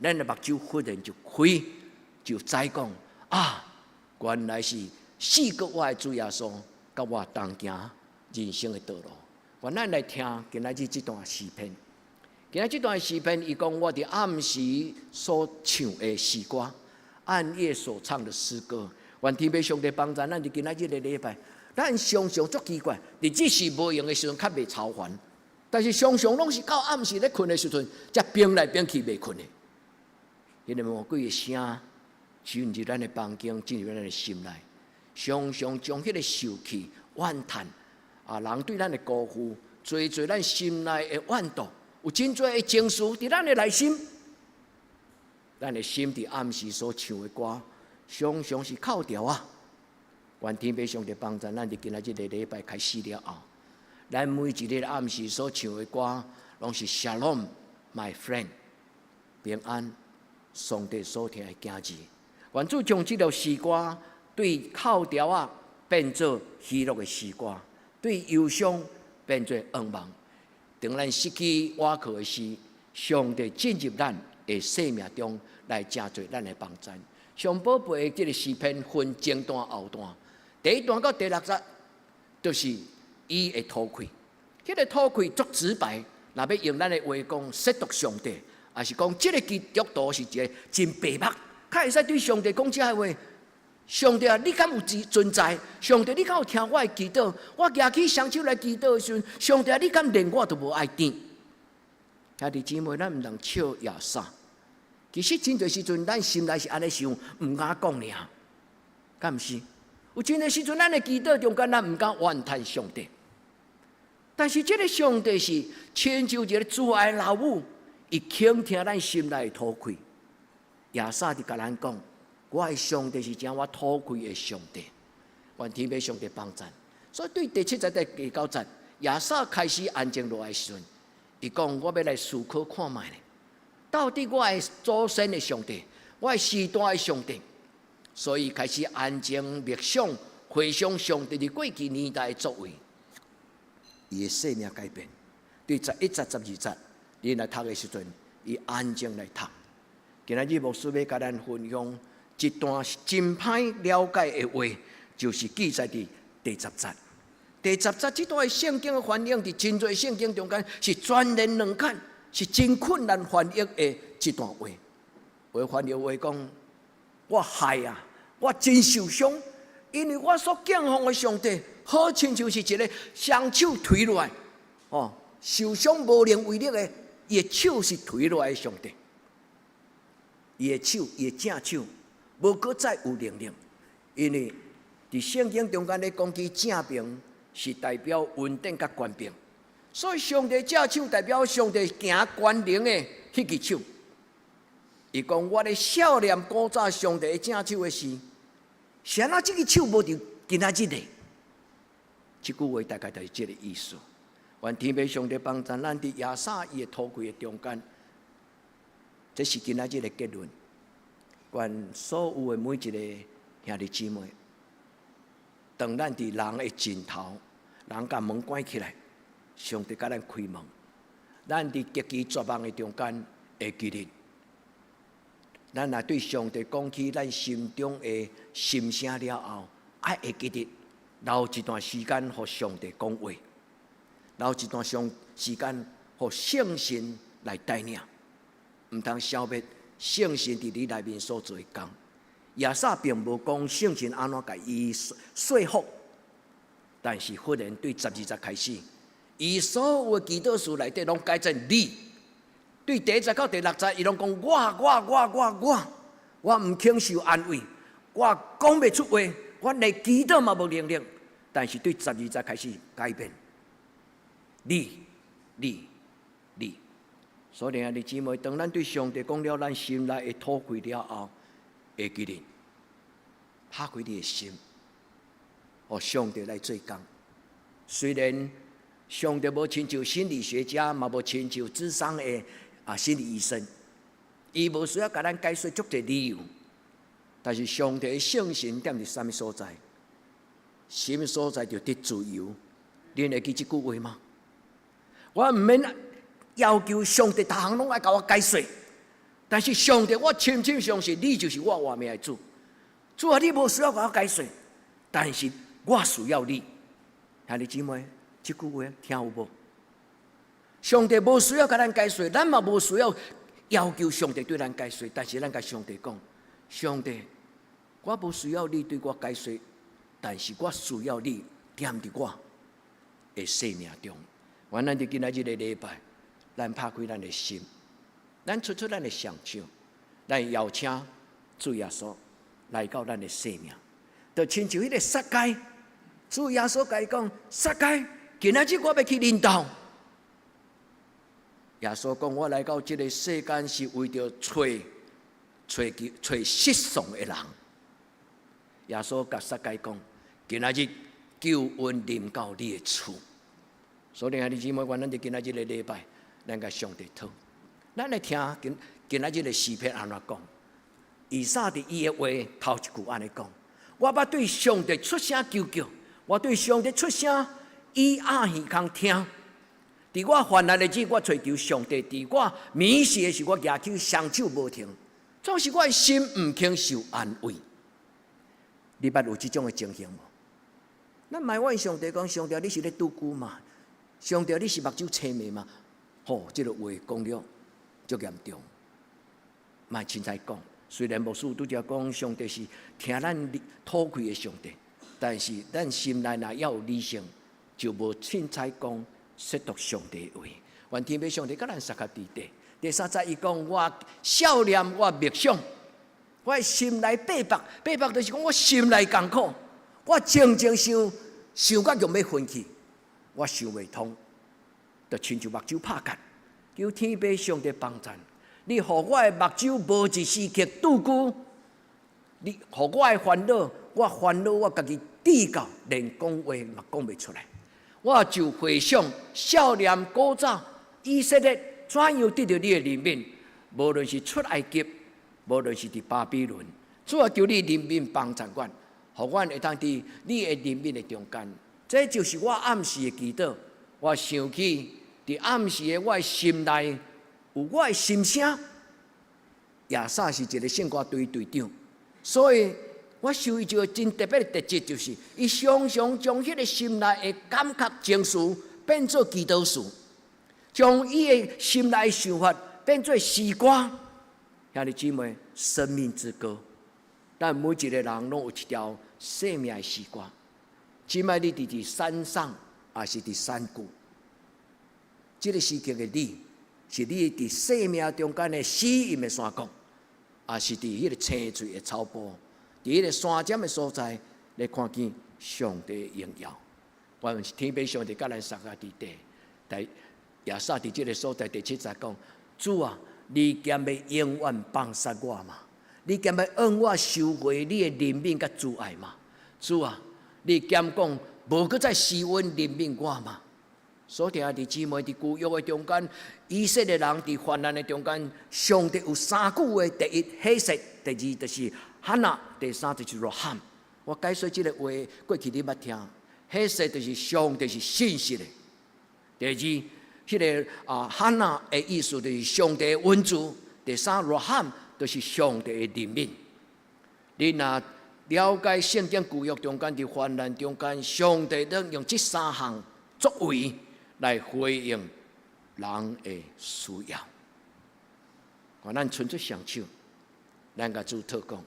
咱的目睭忽然就開，就知講啊，原來是四個我的主耶穌佮我同行人生的道路。願咱來聽今仔日這段詩篇。今仔這段詩篇，伊講我佇暗時所唱的詩歌，暗夜所唱的詩歌。願天父上帝幫助咱佇今仔日的禮拜，咱常常足奇怪，日子是無閒的時陣較袂操煩，但是常常攏是到暗時咧睏的時陣，才變來變去袂睏的。彼个魔鬼的聲進入咱的房間，進入咱的心內，常常將彼个受氣、怨嘆啊，人對咱的辜負，濟濟咱心內的怨毒，有真濟的情緒佇咱的內心，咱的心佇暗時所唱的歌，常常是哭調啊。願天父上帝幫助咱佇今仔這個禮拜開始了後，咱每一日暗時所唱的歌，攏是 Shalom, my friend，平安，上帝所疼的囝兒。願主將這條詩歌對哭調仔變做喜樂的詩歌，對憂傷變做向望。當咱失去倚靠的時，上帝進入咱的生命中來成做咱的幫贊。上寶貝的這个詩篇分前段後段，第一段到第六節，就是伊的吐氣。彼个吐氣足直白，若欲用咱的話講，褻瀆上帝，抑是講這个基督徒是一个真白目，較會使對上帝講這个話。上帝啊，你敢有存在？上帝，你敢有聽我的祈禱？我舉起雙手來祈禱的時陣，上帝啊，你敢連我都無愛聽？兄弟姊妹，咱毋通笑耶穌。其實真濟時陣，咱心內是按呢想，毋敢講爾，敢毋是？有真濟時陣，咱的祈禱中間，咱毋敢怨嘆上帝。但是這个上帝是親像一个慈愛老母，伊傾聽咱心內的吐氣。耶穌佇共咱講。我的上帝是聽我吐氣的上帝，願天父上帝幫贊。所以對第七節到第九節，耶穌開始安靜落來時陣，伊講我欲來思考看覓咧，到底我的祖先的上帝，我的時代的上帝，所以開始安靜默想，回想上帝佇過去年代的作為，伊的生命改變。對11節、12節，恁來讀的時陣，伊安靜來讀。今仔日牧師欲共咱分享一段真歹了解的話，就是記載佇第十節。第十節這段聖經的翻譯，佇真濟聖經中間是全然兩款，是真困難翻譯的這段話。有翻譯話講：我害啊，我真受傷，因為我所敬奉的上帝，好親像是一个雙手垂落來，哦，受傷無能為力的，伊的手是垂落來的上帝，伊的手，伊的正手。無閣再有能力，因為佇聖經中間咧講起正爿是代表恩典佮權柄，所以上帝正手代表上帝行權能的彼支手。伊講我咧數念古早上帝的正手的時，是按怎這支手無佇今仔日咧？這句話大概就是這个意思。願天父上帝幫助咱佇耶穌伊的吐氣的中間，這是今仔日的結論。願所有的每一个兄弟姊妹，當咱佇人的盡頭，人共門關起來，上帝共咱開門。咱佇極其絕望的中間會記得，咱若對上帝講起咱心中的心聲了後，愛會記得留一段時間予上帝講話，留一段上時間予聖神來帶領，毋通消滅聖神佇你內面所做的工。耶穌並無講聖神按怎共伊說服，但是忽然對12節開始，伊所有的祈禱詞內底攏改成你。對第一節到第六節，伊攏講我我我我我，我毋肯受安慰，我講袂出話，我連祈禱嘛無能力。但是對十二節開始改變，你你你。所以兄弟姊妹，當咱對上帝講了咱心內的吐氣了後，會記得拍開你的心，予上帝來做工。雖然上帝無親像心理學家，嘛無親像諮商的啊心理醫生，伊無需要共咱解說足濟理由。但是上帝的聖神踮佇啥物所在？啥物所在就得自由。恁會記這句話嗎？我毋免要求上帝逐項攏愛共我解說，但是上帝，我深深相信你就是我活命的主。主啊，你無需要共我解說，但是我需要你。兄弟姊妹，這句話聽有無？上帝無需要共咱解說，咱嘛無需要要求上帝對咱解說，但是咱共上帝講：上帝，我無需要你對我解說，但是我需要你踮佇我的生命中。願咱佇今仔日的禮拜，咱拍開咱的心，咱伸出咱的雙手，咱邀請主耶穌來到咱的生命，就親像彼个撒該，主耶穌共伊講：撒該，今仔日我欲去恁兜。耶穌講：我來到這个世間是為著揣揣揣失喪的人。耶穌共撒該講：今仔日救恩臨到你的厝。所以兄弟姊妹，願咱佇今仔日的禮拜，咱共上帝討，咱來聽今今仔日的詩篇按怎講？以撒佇伊的話頭一句按呢講：我捌對上帝出聲求叫，我對上帝出聲，伊掩耳孔聽。佇我患難的日子，我揣求上帝；佇我迷失的時，我舉起雙手無停，總是我的心毋肯受安慰。你捌有這種的情形無？咱埋怨上帝講：上帝，你是咧拄久嗎？上帝，你是目睭青盲嗎？吼，這個話講了足嚴重，莫凊彩講。雖然牧師拄才講上帝是聽咱討氣的上帝，但是咱心內若猶有理性，就無凊彩講褻瀆上帝的話。願天父上帝佮咱相佮佇底。第三節伊講：我少年，我默想，我心內百縛，百縛就是講我心內艱苦，我靜靜想，想到欲欲昏去，我想袂通，就親像目睭拍結，求天父上帝幫贊。你予我的目睭無一時刻拄久，你予我的煩惱，我煩惱我家己智到連講話嘛講袂出來。我就回想少年古早以色列怎樣得著你的憐憫，無論是出埃及，無論是佇巴比倫，主啊，求你憐憫幫贊阮，予阮會當佇你的憐憫的中間。這就是我暗時的祈禱。我想起佇暗時的我的心內有我的心聲。亞薩是一個聖歌隊隊長，所以我受伊一個真特別的特質，就是伊常常將彼個心內的感覺情緒變做祈禱詞，將伊的心內的想法變做詩歌。兄弟姊妹，生命之歌，咱每一個人攏有一條生命的詩歌。這擺你佇山上，抑是佇山谷？這個時刻的你，是你佇生命中間的死蔭的山谷，抑是佇彼個青翠的草坡，佇彼個山尖的所在，來看見上帝的榮耀。願天父上帝佮咱相佮佇底，但亞薩佇這個所在第七節講：主啊，你敢欲永遠放殺我嗎？你敢欲向我收回你的憐憫佮慈愛嗎？主啊，你敢講無閣再施恩憐憫我嗎？所以兄弟姊妹，佇舊約的中間，以色列人佇患難的中間，上帝有三句話：第一，彼實；第二，就是哈拿；第三，就是羅罕。我解說這个話，過去你捌聽。彼實就是上帝是信實的。第二，彼个啊哈拿的意思就是上帝的恩慈。第三，羅罕就是上帝的憐憫。你若了解聖經舊約中間佇患難中間，上帝攏用這三項作為來回應人的需要。願咱伸出雙手，咱共主禱告，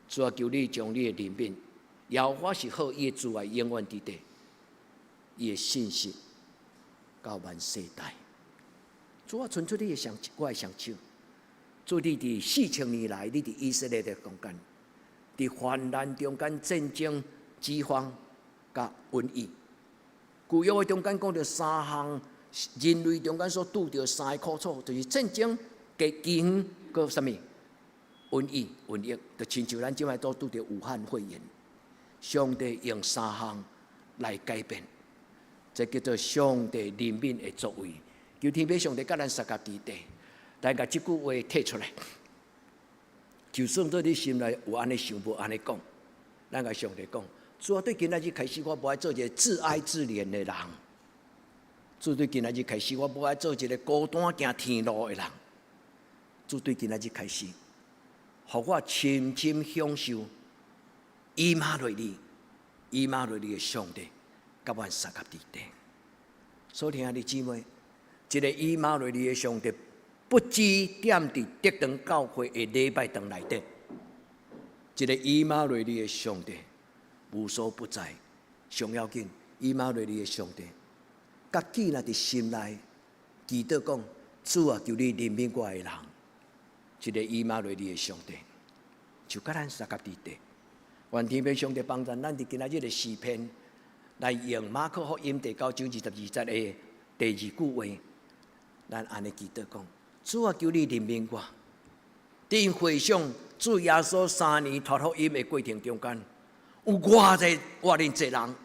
主啊，求你將你的憐憫，耶和華是好，伊的慈愛永遠佇底，伊的信實到萬世代。主啊，伸出你的雙手，我的雙手。主，你佇4000年來，你佇以色列的中間，佇患難中間戰爭、饑荒、佮瘟疫。舊約的中間講著三項人類中間所拄著三个苦楚，就是戰爭、饑荒、閣啥物瘟疫、瘟疫，就親像咱這擺都拄著武漢肺炎。上帝用三項來改變，這叫做上帝憐憫的作為。求天父上帝佮咱相佮佇底，來共這句話提出來。就算做你心內有按呢想，無按呢講，咱共上帝講。主啊，對今仔日開始，我無愛做一個自哀自憐的人。主對今仔日開始，我無愛做一個孤單行天路的人。主對今仔日開始，予我深深享受以馬內利、以馬內利的上帝，佮阮相佮佇底。所以兄弟姊妹，這个以馬內利的上帝，不止踮佇德堂教會的禮拜堂內底，這个以馬內利的上帝無所不在，上要緊，以馬內利的上帝，家己若佇心內祈禱講：主啊，求你憐憫我的人。這个以馬內利的上帝，就佮咱相佮佇底。願天父上帝幫助咱佇今仔日的詩篇，來用馬可福音第九章22節的第二句話，咱按呢祈禱講：主啊，求你憐憫我。恁回想主耶穌3年傳福音的過程中間，有偌濟偌爾濟人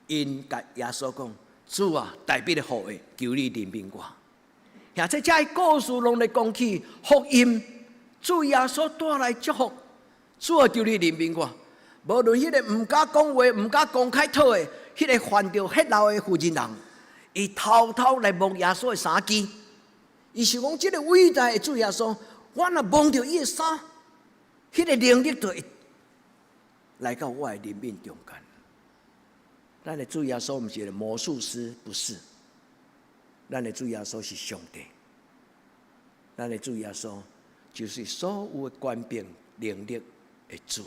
，𪜶共耶穌講：主啊，大衛的後裔，求你憐憫我。而且這个故事攏咧講起福音，主耶穌帶來祝福，主啊，求你憐憫我。無論彼个毋敢講話、毋敢公開討的，彼个患著血漏的婦人人，伊偷偷來摸耶穌的衫枝，伊想講這个偉大的主耶穌，我若摸著伊的衫，彼个能力就會來到我的靈命中間。咱的主耶穌毋是個魔術師，不是。咱的主耶穌是上帝。咱的主耶穌就是所有的權柄能力的主。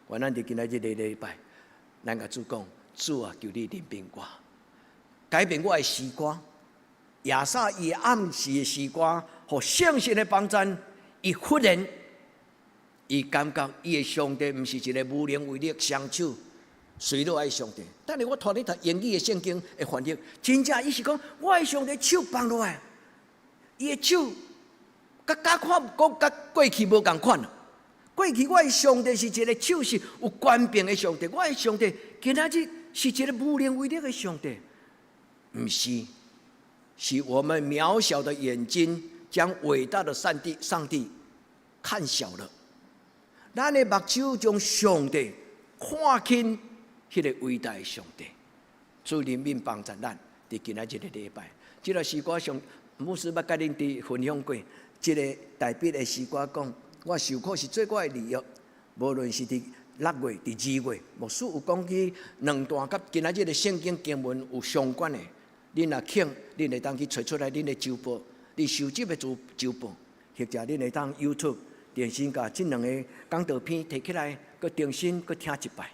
願咱佇今仔日個禮拜，咱共主講：主啊，求你憐憫我，改變我的詩歌。亞薩伊暗時的詩歌，予聖神的幫贊，伊忽然，伊感覺伊的上帝毋是一個無能為力、雙手隨落來的上帝。等下我帶你讀英語的聖經的翻譯，真正伊是講我的上帝手放落來，伊的手，佮佮看講佮過去無仝款。過去我的上帝是一個手是有權柄的上帝，我的上帝今仔日是一個無能為力的上帝，毋是，是我們渺小的眼睛將偉大的上帝上帝看小了。咱的目睭將上帝看輕，彼个偉大的上帝，主憐憫幫助咱，佇今仔這个禮拜，這个詩歌上牧師捌共恁佇分享過，這个大衛的詩歌講，我受苦是做我的利益，無論是佇6月、佇2月，牧師有講起兩段佮今仔日的聖經經文有相關的，恁若肯，恁會當去揣出來恁的周報，你收集的周周報，或者恁會當 YouTube 重新共這兩個講道片提起來，閣重新閣聽一擺。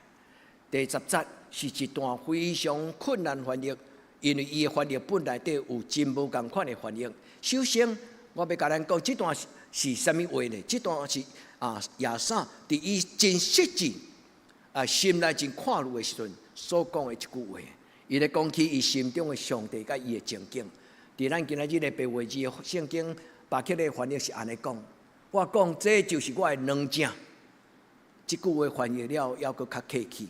第10節是一段非常困難翻譯，因為伊的翻譯本內底有真無仝款的翻譯。首先，我欲共咱講這段是啥物話呢？這段是啊，亞薩佇伊真失志啊，心內真看慮的時陣所講的一句話。伊咧講起伊心中的上帝佮伊的情景。佇咱今仔日的白話字的聖經，巴克的翻譯是按呢講。我講這就是我的軟正。這句話翻譯了，猶閣較客氣。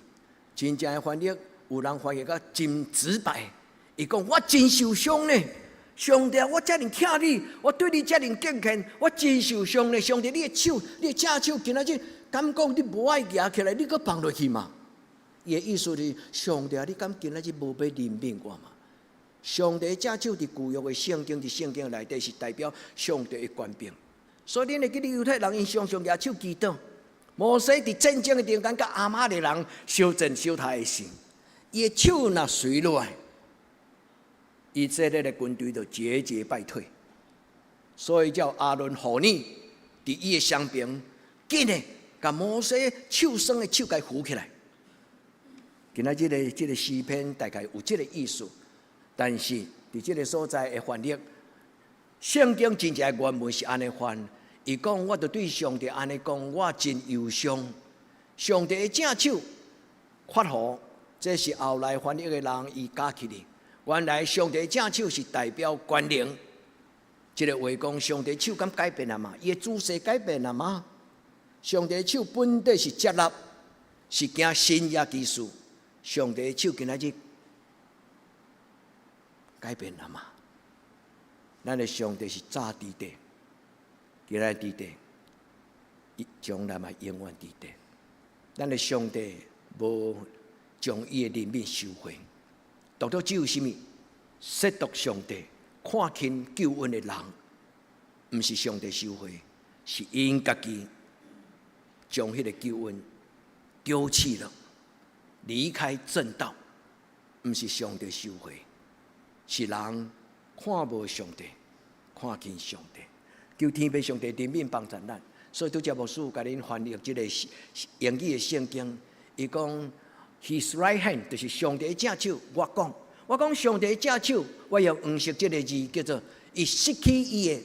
真正的翻譯，有人翻譯甲真直白。伊講我真受傷呢，上帝，我遮爾疼你，我對你遮爾敬虔，我真受傷呢。上帝，你的手，你的正手，今仔日敢講你無愛舉起來，你閣放落去嘛？伊的意思是，上帝，你敢今仔日無欲憐憫我嘛？上帝正手佇舊約的聖經，佇聖經內底是代表上帝的權柄。所以恁會記得猶太人𪜶常常舉手祈禱。摩西佇戰爭的中間，佮亞瑪力人相戰相殺的時，伊的手若垂落來，以色列的軍隊就節節敗退。所以叫亞倫戶珥佇伊的雙爿，緊的共摩西手酸的手共扶起來。今仔這个詩篇大概有這个意思，但是佇這个所在的翻譯，聖經真正原文是按呢翻。伊講，我就對上帝按呢講，我真憂傷。上帝的正手發福，這是後來翻譯的人伊加起的。原來上帝正手是代表權能。這个話講，上帝手敢改變了嗎？伊的姿勢改變了嗎？上帝手本底是接納，是行神蹟奇事。上帝手今仔日改變了嗎？咱的上帝是早佇地，今仔佇地，伊將來嘛永遠佇地。咱的上帝無將伊的憐憫收回，獨獨只有啥物？褻瀆上帝、看輕救恩的人，毋是上帝收回，是𪜶家己將彼个救恩丟棄了，離開正道，毋是上帝收回，是人看無上帝，看輕上帝，求天父上帝憐憫幫助咱。所以拄才牧師共恁翻譯這个英語的聖經，伊講 His right hand 就是上帝的正手。我講上帝的正手，我用黃色這个字叫做伊失去伊的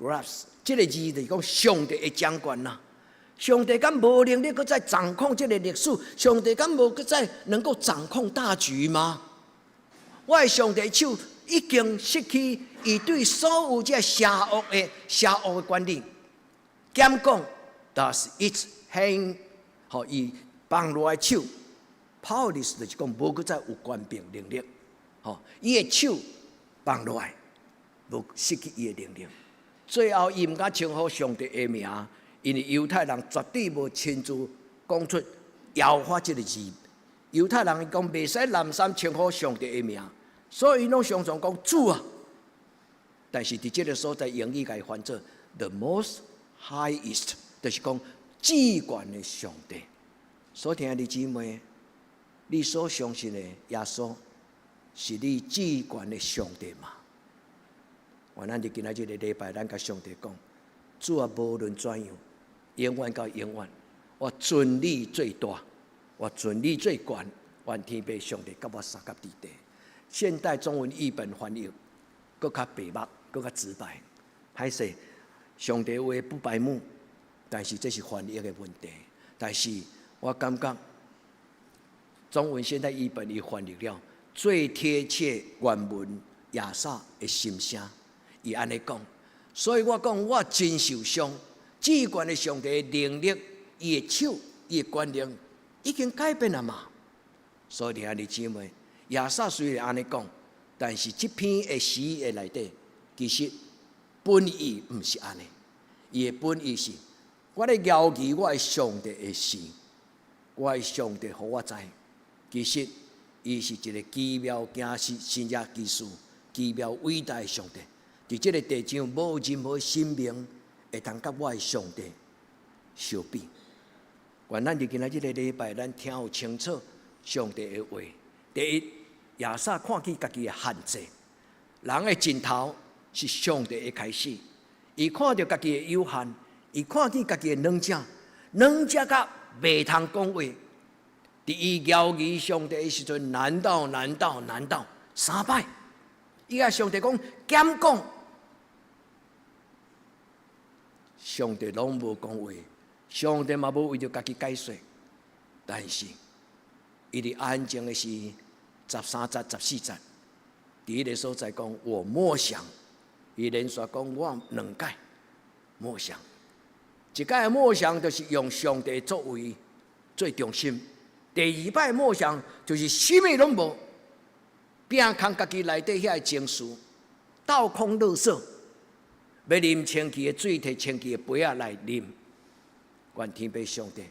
grasp，這个字就是講上帝的掌權啦。上帝敢無能力閣再掌控這个歷史？上帝敢無閣再能夠掌控大局嗎？我的上帝手已經失去伊對所有這邪惡的管理。減講，Does its hand，予伊放落來手，powerless 就是講無閣再有權柄能力，吼，伊的手放落來，無失去伊的能力。最後，伊毋敢稱呼上帝的名，因為猶太人絕對無親自講出耶和華這个字。猶太人講袂使濫訕稱呼上帝的名，所以攏常常講主啊。但是佇這个所在，英語共伊翻做 the most highest，就是講至懸的上帝。所聽的姊妹，你所相信的耶穌是你至懸的上帝嗎？願咱佇今仔這个禮拜，咱共上帝講：主啊，無論怎樣，永遠到永遠，我尊你最大，我尊你最懸，願天父上帝佮我相佮佇地。現代中文譯本翻譯，閣較白目，閣較直白。歹勢，上帝話不白目，但是這是翻譯的問題。但是我感覺中文現代譯本伊翻譯了最貼切原文亞薩的心聲，伊按呢講，所以我講我真受傷。至懸的上帝的能力，伊的手，伊的權能已經改變了嘛。所以兄弟姊妹，亞薩雖然按呢講，但是這篇的詩的內底，其實本意毋是按呢，伊的本意是，我咧搖記我的上帝的事，我的上帝予我知，其實伊是一个奇妙驚世神蹟奇事、奇妙偉大的上帝。佇這个地上，無任何神明會通佮我的上帝相比。願咱佇今仔這个禮拜，咱聽有清楚上帝的話。第一，亞薩看見家己的限制，人的盡頭是上帝的開始。伊看著家己的有限，伊看見家己的軟弱，軟弱甲袂通講話。佇伊搖疑上帝的時陣，難道難道難道三擺？伊共上帝講減講，上帝攏無講話，上帝嘛無為著家己解說，但是伊佇安靜的時13節、14節，佇彼个所在講，我默想，伊連續講我兩擺默想，一擺默想就是用上帝作為最中心，第二擺默想就是啥物攏無，摒空家己內底遐个情緒，倒空垃圾，欲啉清氣的水，提清氣的杯仔來啉。願天父上帝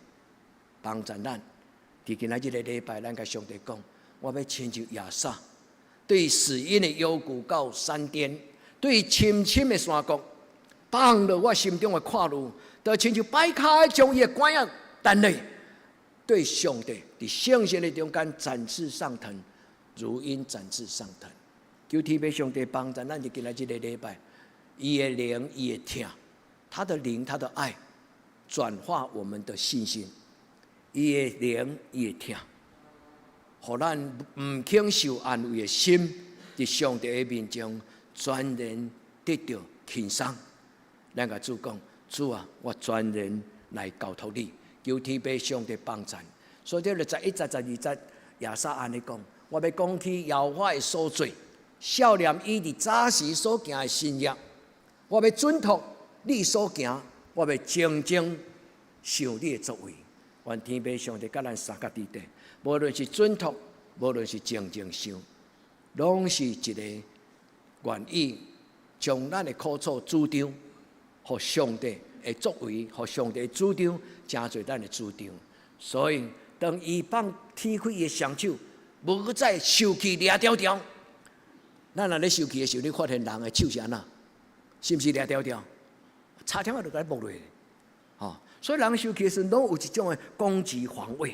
幫助咱，佇今仔這个禮拜，咱共上帝講，我欲親像亞薩，對死蔭的幽谷到山巔，對深深的山谷，放落我心中的看慮，就親像擺跤將伊的拐仔擲落，對上帝佇聖聖的中間展翅上騰，如鷹展翅上騰。求天父上帝幫助咱，佇今仔這个禮拜，伊的靈，伊的疼，他的靈，他的愛，轉化我們的信心。伊的靈，伊的疼，予咱毋肯受安慰的心，佇上帝的面前全然得著輕鬆。咱共主講，主啊，我全然來交託你，求天父上帝幫助。所以這個11節、12節，亞薩按呢講，我欲講起耶和華的所做，數念伊佇早時所行的神蹟，我欲囑託你所行，我欲靜靜想你的作為。願天父上帝佮咱相佮佇地，無論是囑託，無論是靜靜想，攏是一個願意將咱的苦楚主張，予上帝的作為，予上帝的主張，成做咱的主張。所以，當伊放天開伊的雙手，無再受氣掠牢牢。咱若咧受氣的時候，你發現人的手是按怎？是毋是掠牢牢？差點仔就共你剝落。吼，所以人受氣的時陣，攏有一種的攻擊防衛、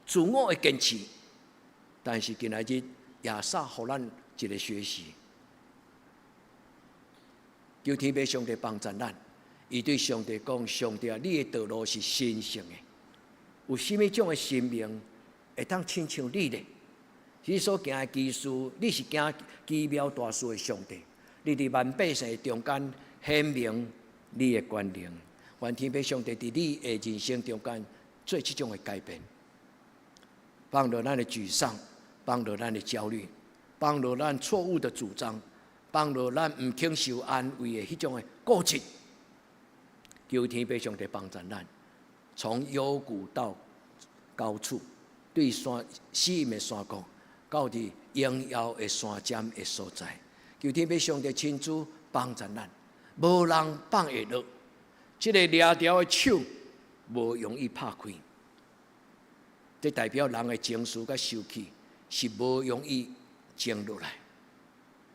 自我的堅持。但是今仔日亞薩予咱一个學習，求天父上帝幫助咱。伊對上帝講：上帝啊，你的道路是神聖的，有啥物種的神明會當親像你呢？你所行的奇事，你是行奇妙大事的上帝。你佇萬百姓中間顯明你的權能。願天父上帝佇你的人生中間做這種的改變，放落咱的沮喪，放落咱的焦慮，放落咱錯誤的主張，放落咱毋肯受安慰的彼種的固執。求天父上帝幫助咱，從幽谷到高處，對山死蔭的山谷，到佇榮耀的山尖的所在。求天父上帝親自幫助咱，無人放會落。這个掠牢的手無容易拍開，這代表人的情緒佮受氣是無容易靜落來。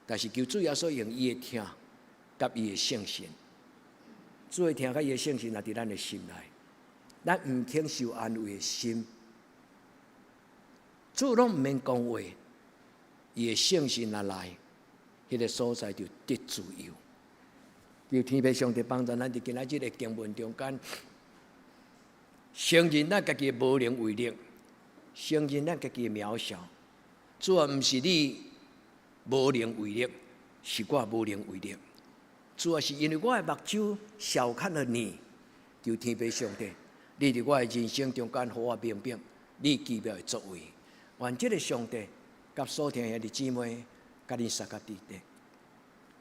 但是求主耶穌用伊的疼，佮伊的聖神，主的疼佮伊的聖神，若佇咱的心內，咱毋肯受安慰的心，主攏毋免講話，伊的聖神若來，彼個所在就得自由。求天父上帝幫助咱佇今仔日的經文中間，承認咱家己的無能為力，承認咱家己的渺小。主啊，毋是你無能為力，是我無能為力。主啊，是因為我的目睭小看了你。求天父上帝，你佇我的人生中間，予我明白你奇妙的作為。願這个上帝佮所聽的兄弟姊妹，佮恁相佮弟弟，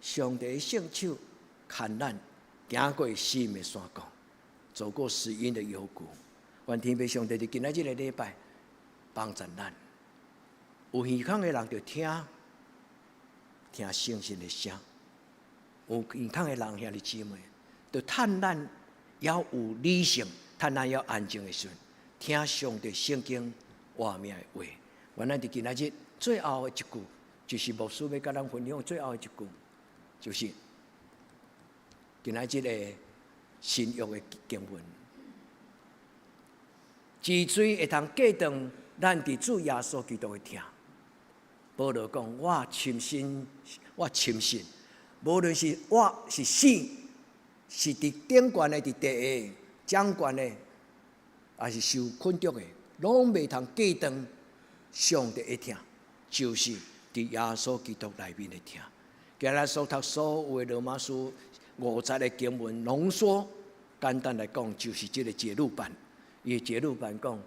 上帝的聖手牽咱行過死蔭的山谷，走過死蔭的幽谷。願天父上帝佇今仔這个禮拜幫助咱。有耳孔的人就聽，聽聖神的聲；有耳孔的人兄弟姊妹，就趁咱猶有理性，趁咱猶安靜的時陣，聽上帝聖經活命的話。願咱佇今仔日最後的一句，就是牧師欲佮咱分享最後的一句，就是今仔日的新約的經文。治罪會通隔斷咱佇主耶穌基督的疼。保羅講：我深信，我深信，無論是活是死，是佇頂懸的、佇地下掌權的，抑是受捆束的，攏袂通隔斷上帝的疼，就是佇耶穌基督內面的疼。今日所讀所有的羅馬書五節的經文濃縮，簡單來講，就是這个節錄版。伊節錄版講，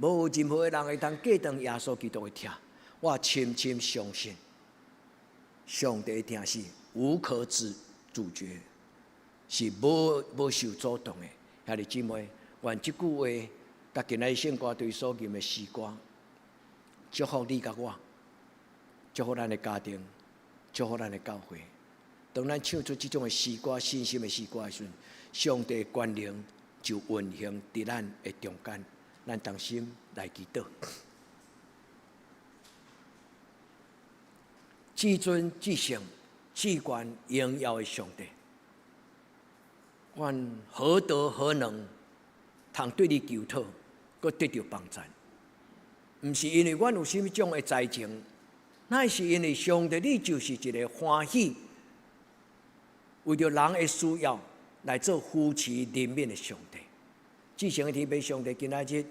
無任何的人會通隔斷耶穌基督的疼。我深深相信，上帝的疼是無可阻絕，是無受阻擋的。兄弟姊妹，願這句話，佮今仔日聖歌隊所吟的詩歌，祝福你佮我，祝福咱的家庭，祝福咱的教會。當咱唱出這種的詩歌、信心的詩歌的時陣，上帝的權能就運行佇咱的中間。咱同心來祈禱。至尊至聖至懸榮耀的上帝，阮何德何能，通對你求討，閣得著幫贊？毋是因為阮有啥物種的才情，乃是因為上帝你就是一个歡喜，為著人的需要來做扶持憐憫的上帝。至聖的天父上帝，今仔日，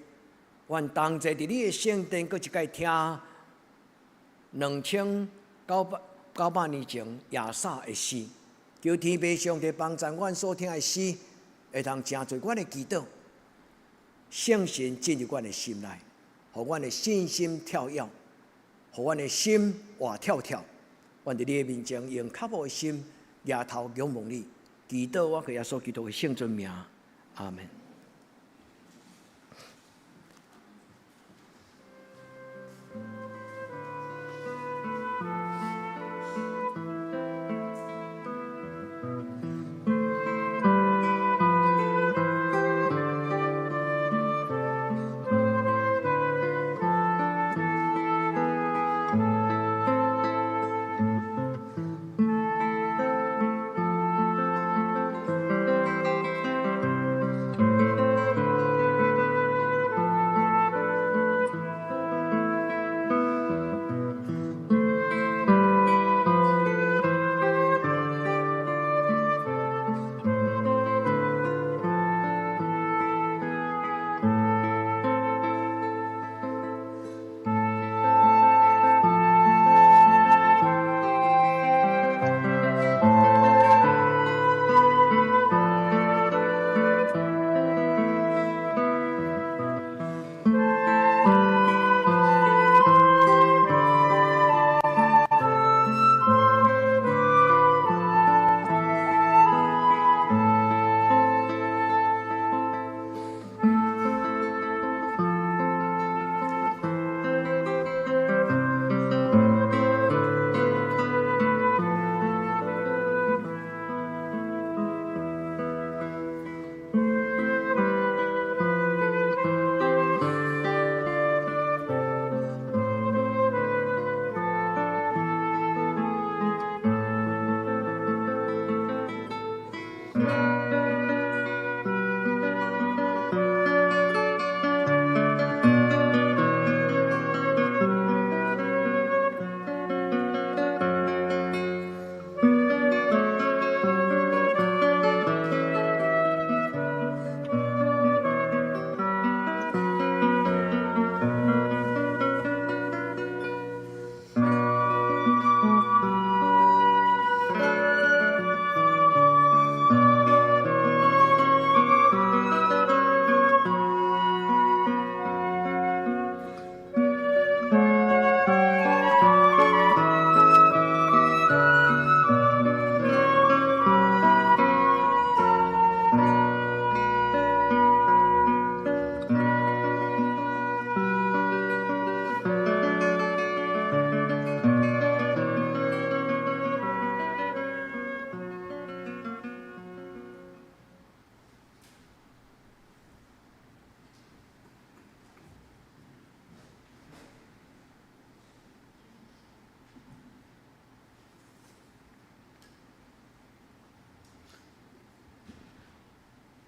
阮同齊佇你的聖殿，閣一擺聽2900年前亞薩的詩，求天父上帝幫助阮所聽的詩，會通成做阮的祈禱，聖神進入阮的心內，予阮的信心跳躍，予阮的心活跳跳。阮佇你的面前用渴慕的心，舉頭仰望你，祈禱我靠耶穌基督的聖尊名，阿門。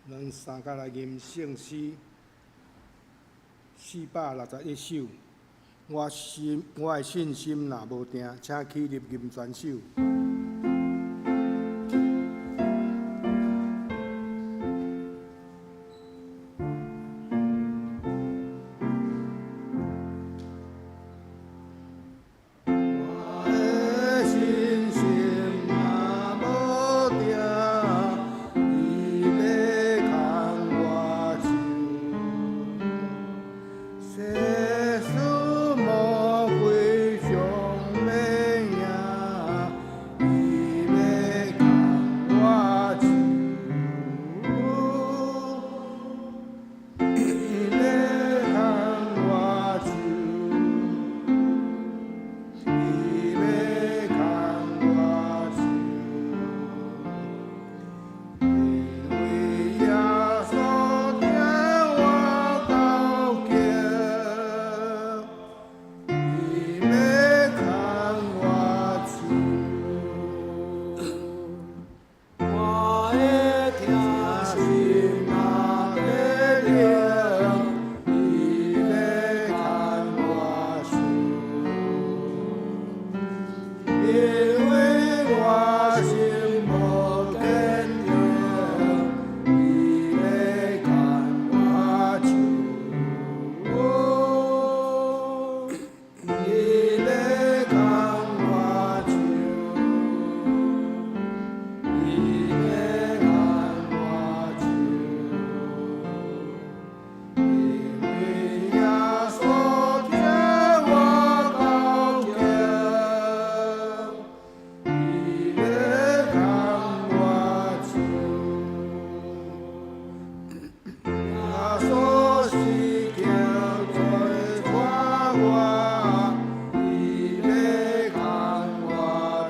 咱三甲來吟聖詩461首。我心我的信心若無定，請起立吟全首。我的信心若無定，伊欲牽我手。世事魔鬼常欲贏，伊欲牽我手。伊欲牽我手。伊欲牽我手，因為耶穌聽我禱告，伊欲牽我手。我的疼心若堅定，伊欲牽我手，因為我心無堅定，伊欲牽我手，伊欲牽我手，伊欲牽我手，因為耶穌聽我禱告，伊欲牽我手。耶穌是行做帶我，伊欲牽我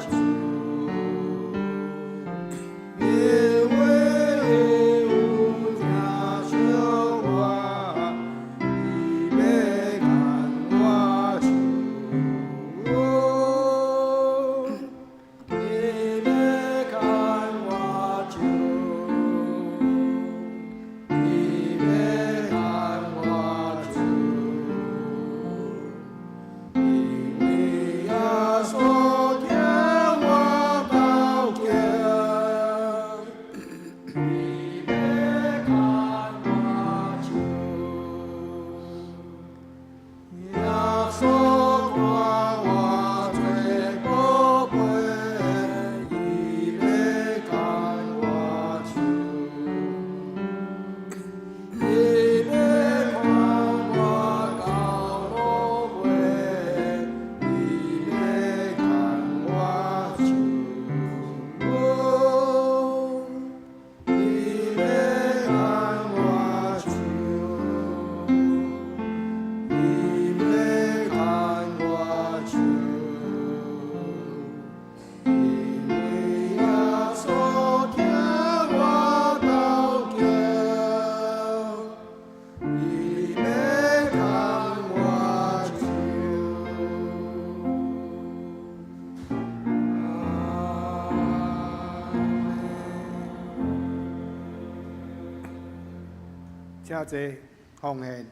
手。因為伊有疼惜我，伊欲牽我手。伊欲牽我手，伊欲牽我手，因為耶穌聽我禱告，伊欲牽我手。耶穌看我做寶貝，伊欲牽我手，伊欲牽我到落尾，伊欲牽我手，伊欲牽我手。伊欲牽我手，因為耶穌聽我禱告，伊欲牽我手。阿們。請坐，奉獻。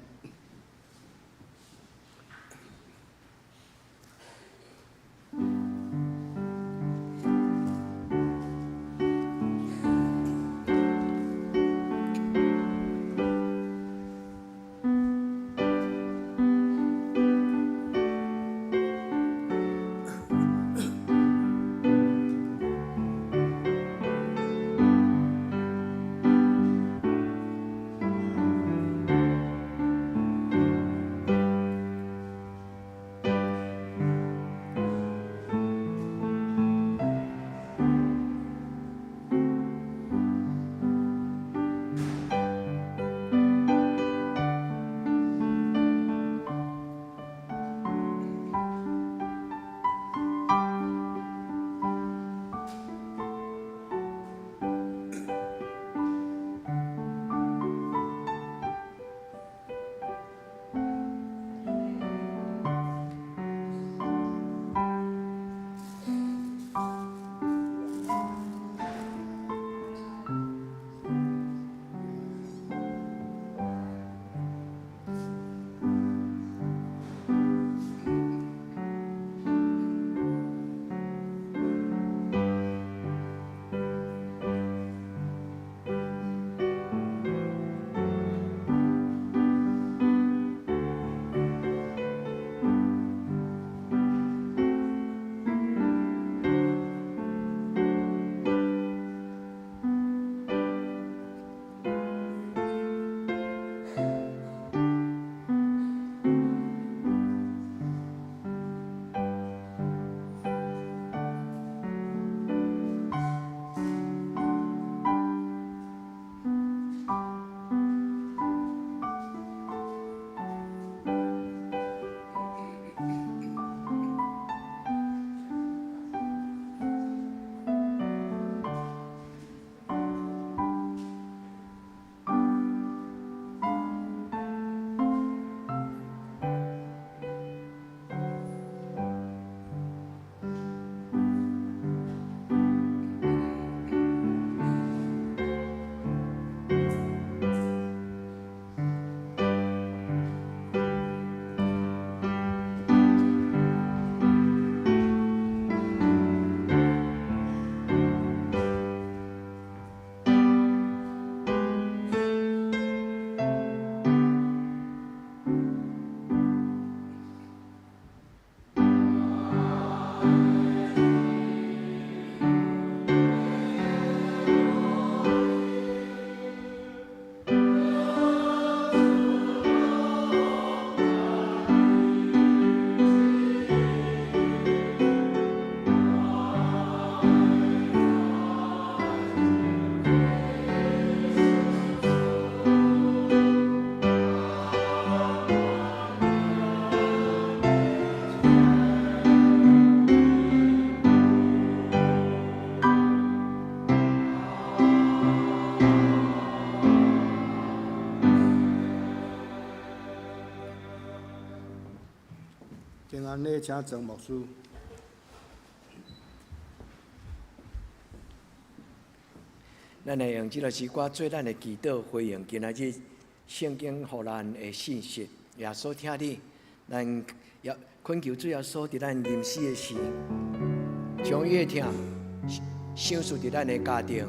按呢，請曾牧師。咱來用這个詩歌做咱的祈禱，回應今仔日聖經予咱的信息。耶穌疼你，咱也懇求主耶穌佇咱臨死的時，將伊的疼賞賜佇咱的家庭，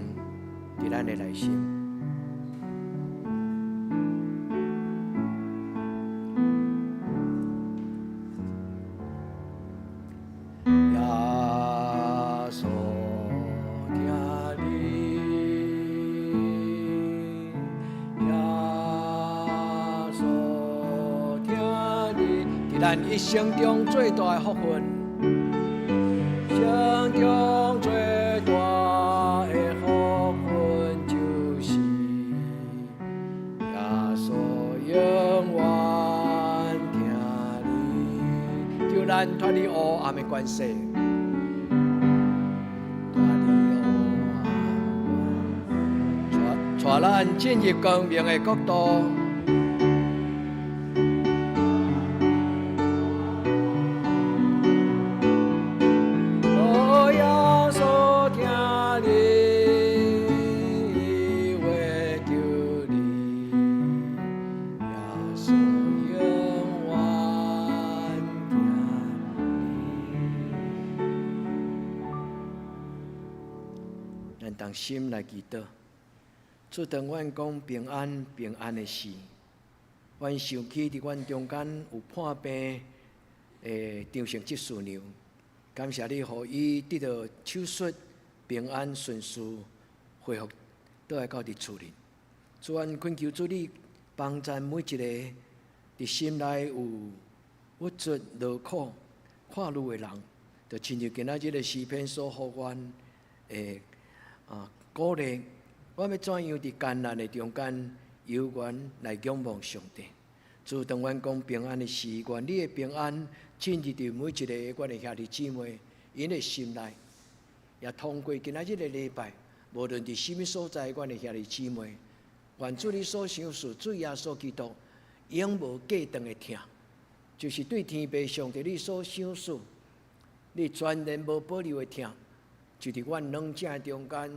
佇咱的內心。耶穌疼你，耶穌疼你，佇咱一生中最大的福分，生中最大的福分就是耶穌永遠疼你，求咱脫離黑暗的關係。脫離黑暗，帶咱進入光明的國度。哦，耶穌疼你，伊會救你，耶穌永遠疼你。咱同心來祈禱，主當阮講平安平安的時，阮想起佇阮中間有破病的張成執事娘，感謝你，予伊得到手術平安順遂，恢復倒來到佇厝裡。主，阮懇求主你幫贊每一個佇心內有鬱卒、勞苦、看慮的人，就親像今仔日的詩篇所予阮的鼓勵，我欲怎樣佇艱難的中間，猶原來仰望上帝。主，當阮講平安的時，願你的平安進入佇每一個阮的兄弟姊妹𪜶的心內，也通過今仔日的禮拜，無論佇啥物所在，阮的兄弟姊妹，願主你所賞賜主耶穌基督永無隔斷的疼，就是對天父上帝你所賞賜，你全然無保留的疼，就佇阮兩者的中間，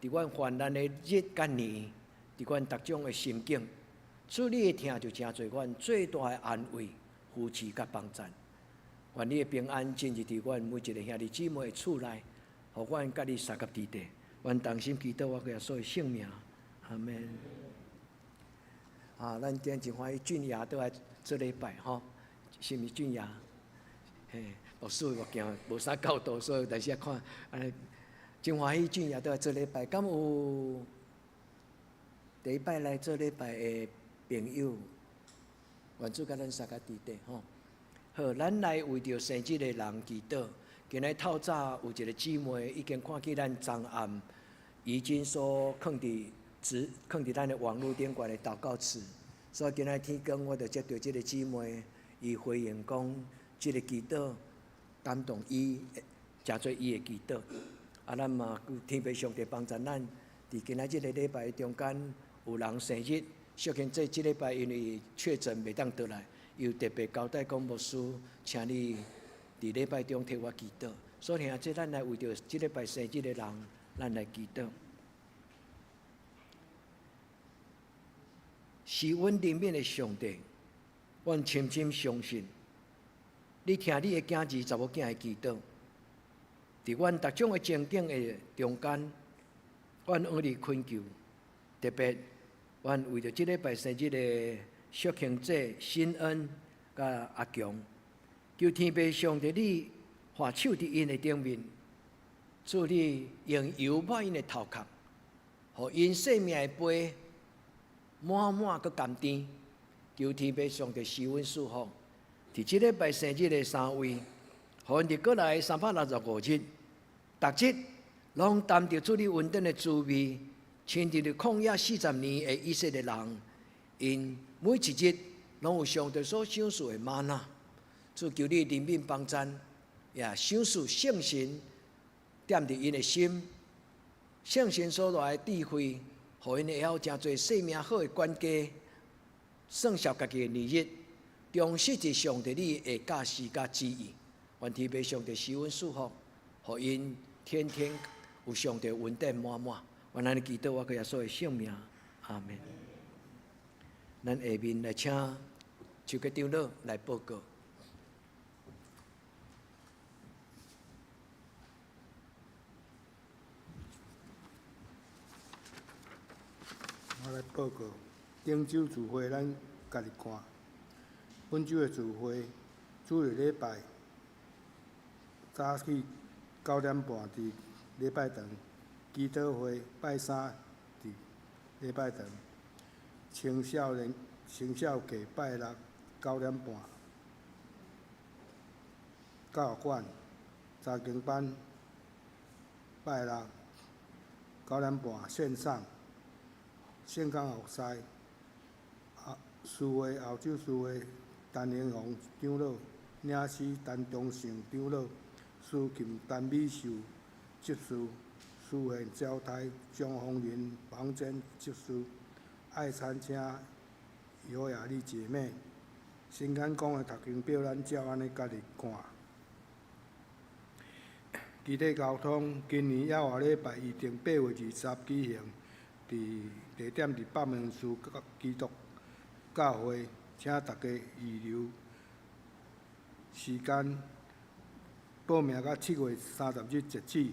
佇阮患難的日佮年，佇阮逐種的心境，主你的疼就成做阮最大的安慰、扶持佮幫贊。願你的平安進入佇阮每一個兄弟姊妹的厝內，予阮佮你相佮佇地。阮同心祈禱，我耶穌的聖名，阿門。啊，咱今日真歡喜俊雅倒來做禮拜吼，是毋是俊雅？嘿，牧師目鏡無啥教導，所以但是看，按呢真歡喜俊雅倒來做禮拜。敢有第一擺來做禮拜的朋友，願主佮咱相佮佇地吼。好，咱來為著生日的人祈禱。今日透早有一個姊妹已經看見咱昨暗已經所囥佇只囥佇咱的網路頂懸的禱告詞，所以今日天光我就接著這個姊妹，伊回應講，這個祈禱感動伊，誠做伊的祈禱。啊，咱嘛天父上帝幫助咱，佇今仔這個禮拜中間有人生日，小慶這這禮拜因為確診袂當倒來，又特別交代講牧師，請你佇禮拜中替我祈禱。所以兄弟，咱來為著這禮拜生日的人，咱來祈禱。是阮憐憫的上帝，阮深深相信，你聽你的囝兒查某囝的祈禱，佇阮逐種的情景的中間，阮向你懇求，特別阮為著這禮拜生日的小慶姐、新恩佮阿強，求天父上帝你劃手佇𪜶的頂面，主你用油抹𪜶的頭殼，予𪜶生命的杯滿滿閣甘甜。求天父上帝賜阮祝福，佇這禮拜生日的三位，予𪜶佇過來365日，逐日攏擔著主你恩典的滋味，親像佇曠野40年的以色列人，𪜶每一日攏有上帝所賞賜的嗎哪。主求你憐憫幫贊，也賞賜聖神踮佇𪜶的心，聖神所來的智慧，予𪜶會曉誠濟生命好的管家，算數家己的年日，忠實佇上帝你的教示佮旨意。願天父上帝施恩賜福，予𪜶天天有上帝恩典滿滿。願按呢祈禱，我靠耶穌的聖名，阿門。咱下面來請邱吉長老來報告。我來報告，頂週聚會咱家己看。本週的聚會，主日禮拜早起9點半佇禮拜堂，祈禱會拜三佇禮拜堂，青少年青少課拜六9點半，教學館查經班拜六9點半線上。聖工學師，司會後週司會陳英雄長老，領詩陳忠勝長老，司琴陳美秀執事，司憲招待張宏仁房間執事，愛餐請尤雅麗姐妹。新簡講的讀經表，咱照按呢家己看。肢體交通，今年猶外禮拜預定8月20舉行，佇地點佇北門市基督教會，請大家預留時間報名到7月30日截止。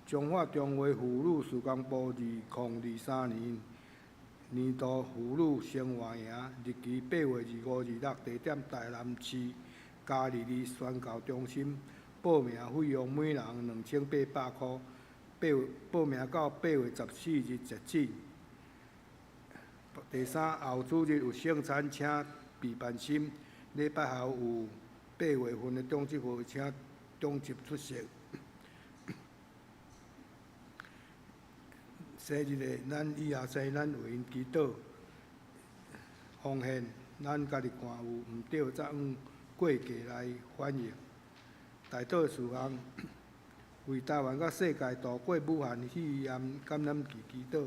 彰化中華婦女事工部2023年年度婦女生活營，日期8月25、26，地點台南市嘉義里宣教中心。報名費用每人2800箍。報名到8月14日截止。第三，後主日有聖餐，請備辦心。禮拜後有8月份的長執會，請長執出席。生日的，咱以後生日咱為𪜶祈禱奉獻，咱家己看有毋對，才按過價來反映。代禱事項，為台灣佮世界度過武漢肺炎感染期祈禱。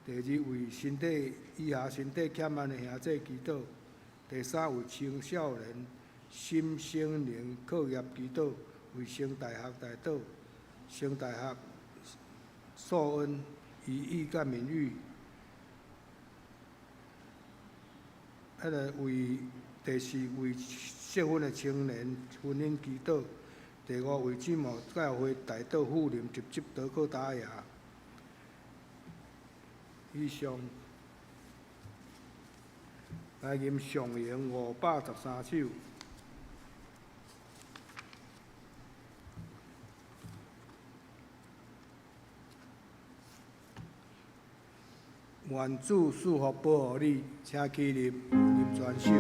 第二，為身體以下身體欠慢的兄弟祈禱。第三，為青少年心身靈課業祈禱，為升大學代禱，升大學素恩、怡玉佮敏玉。彼个為第四，為適婚的青年婚姻祈禱。第五，為姊妹教會代禱富林入職德克達亞。以上，來吟上詠513首。願主賜福保護你，請起立，吟全首。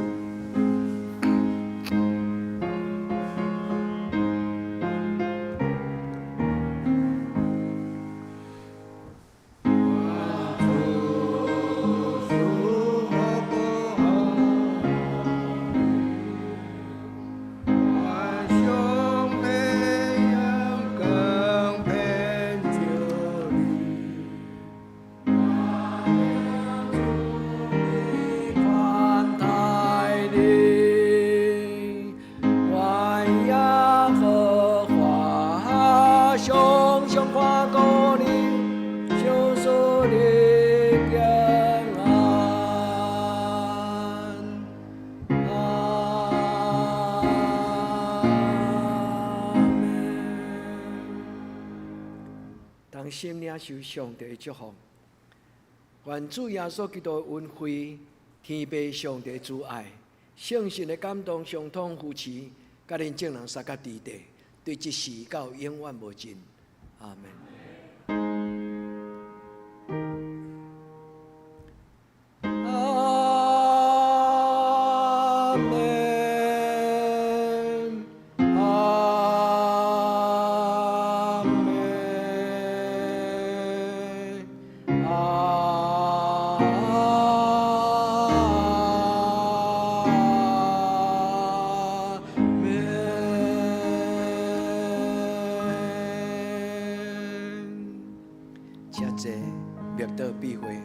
同心領受上帝的祝福，願主耶穌基督的恩惠、天父上帝慈愛、聖神的感動、相通扶持，佮恁眾人相佮佇地，對這時到永遠無盡。阿門。阿門。阿門。阿門。請坐，默禱閉會。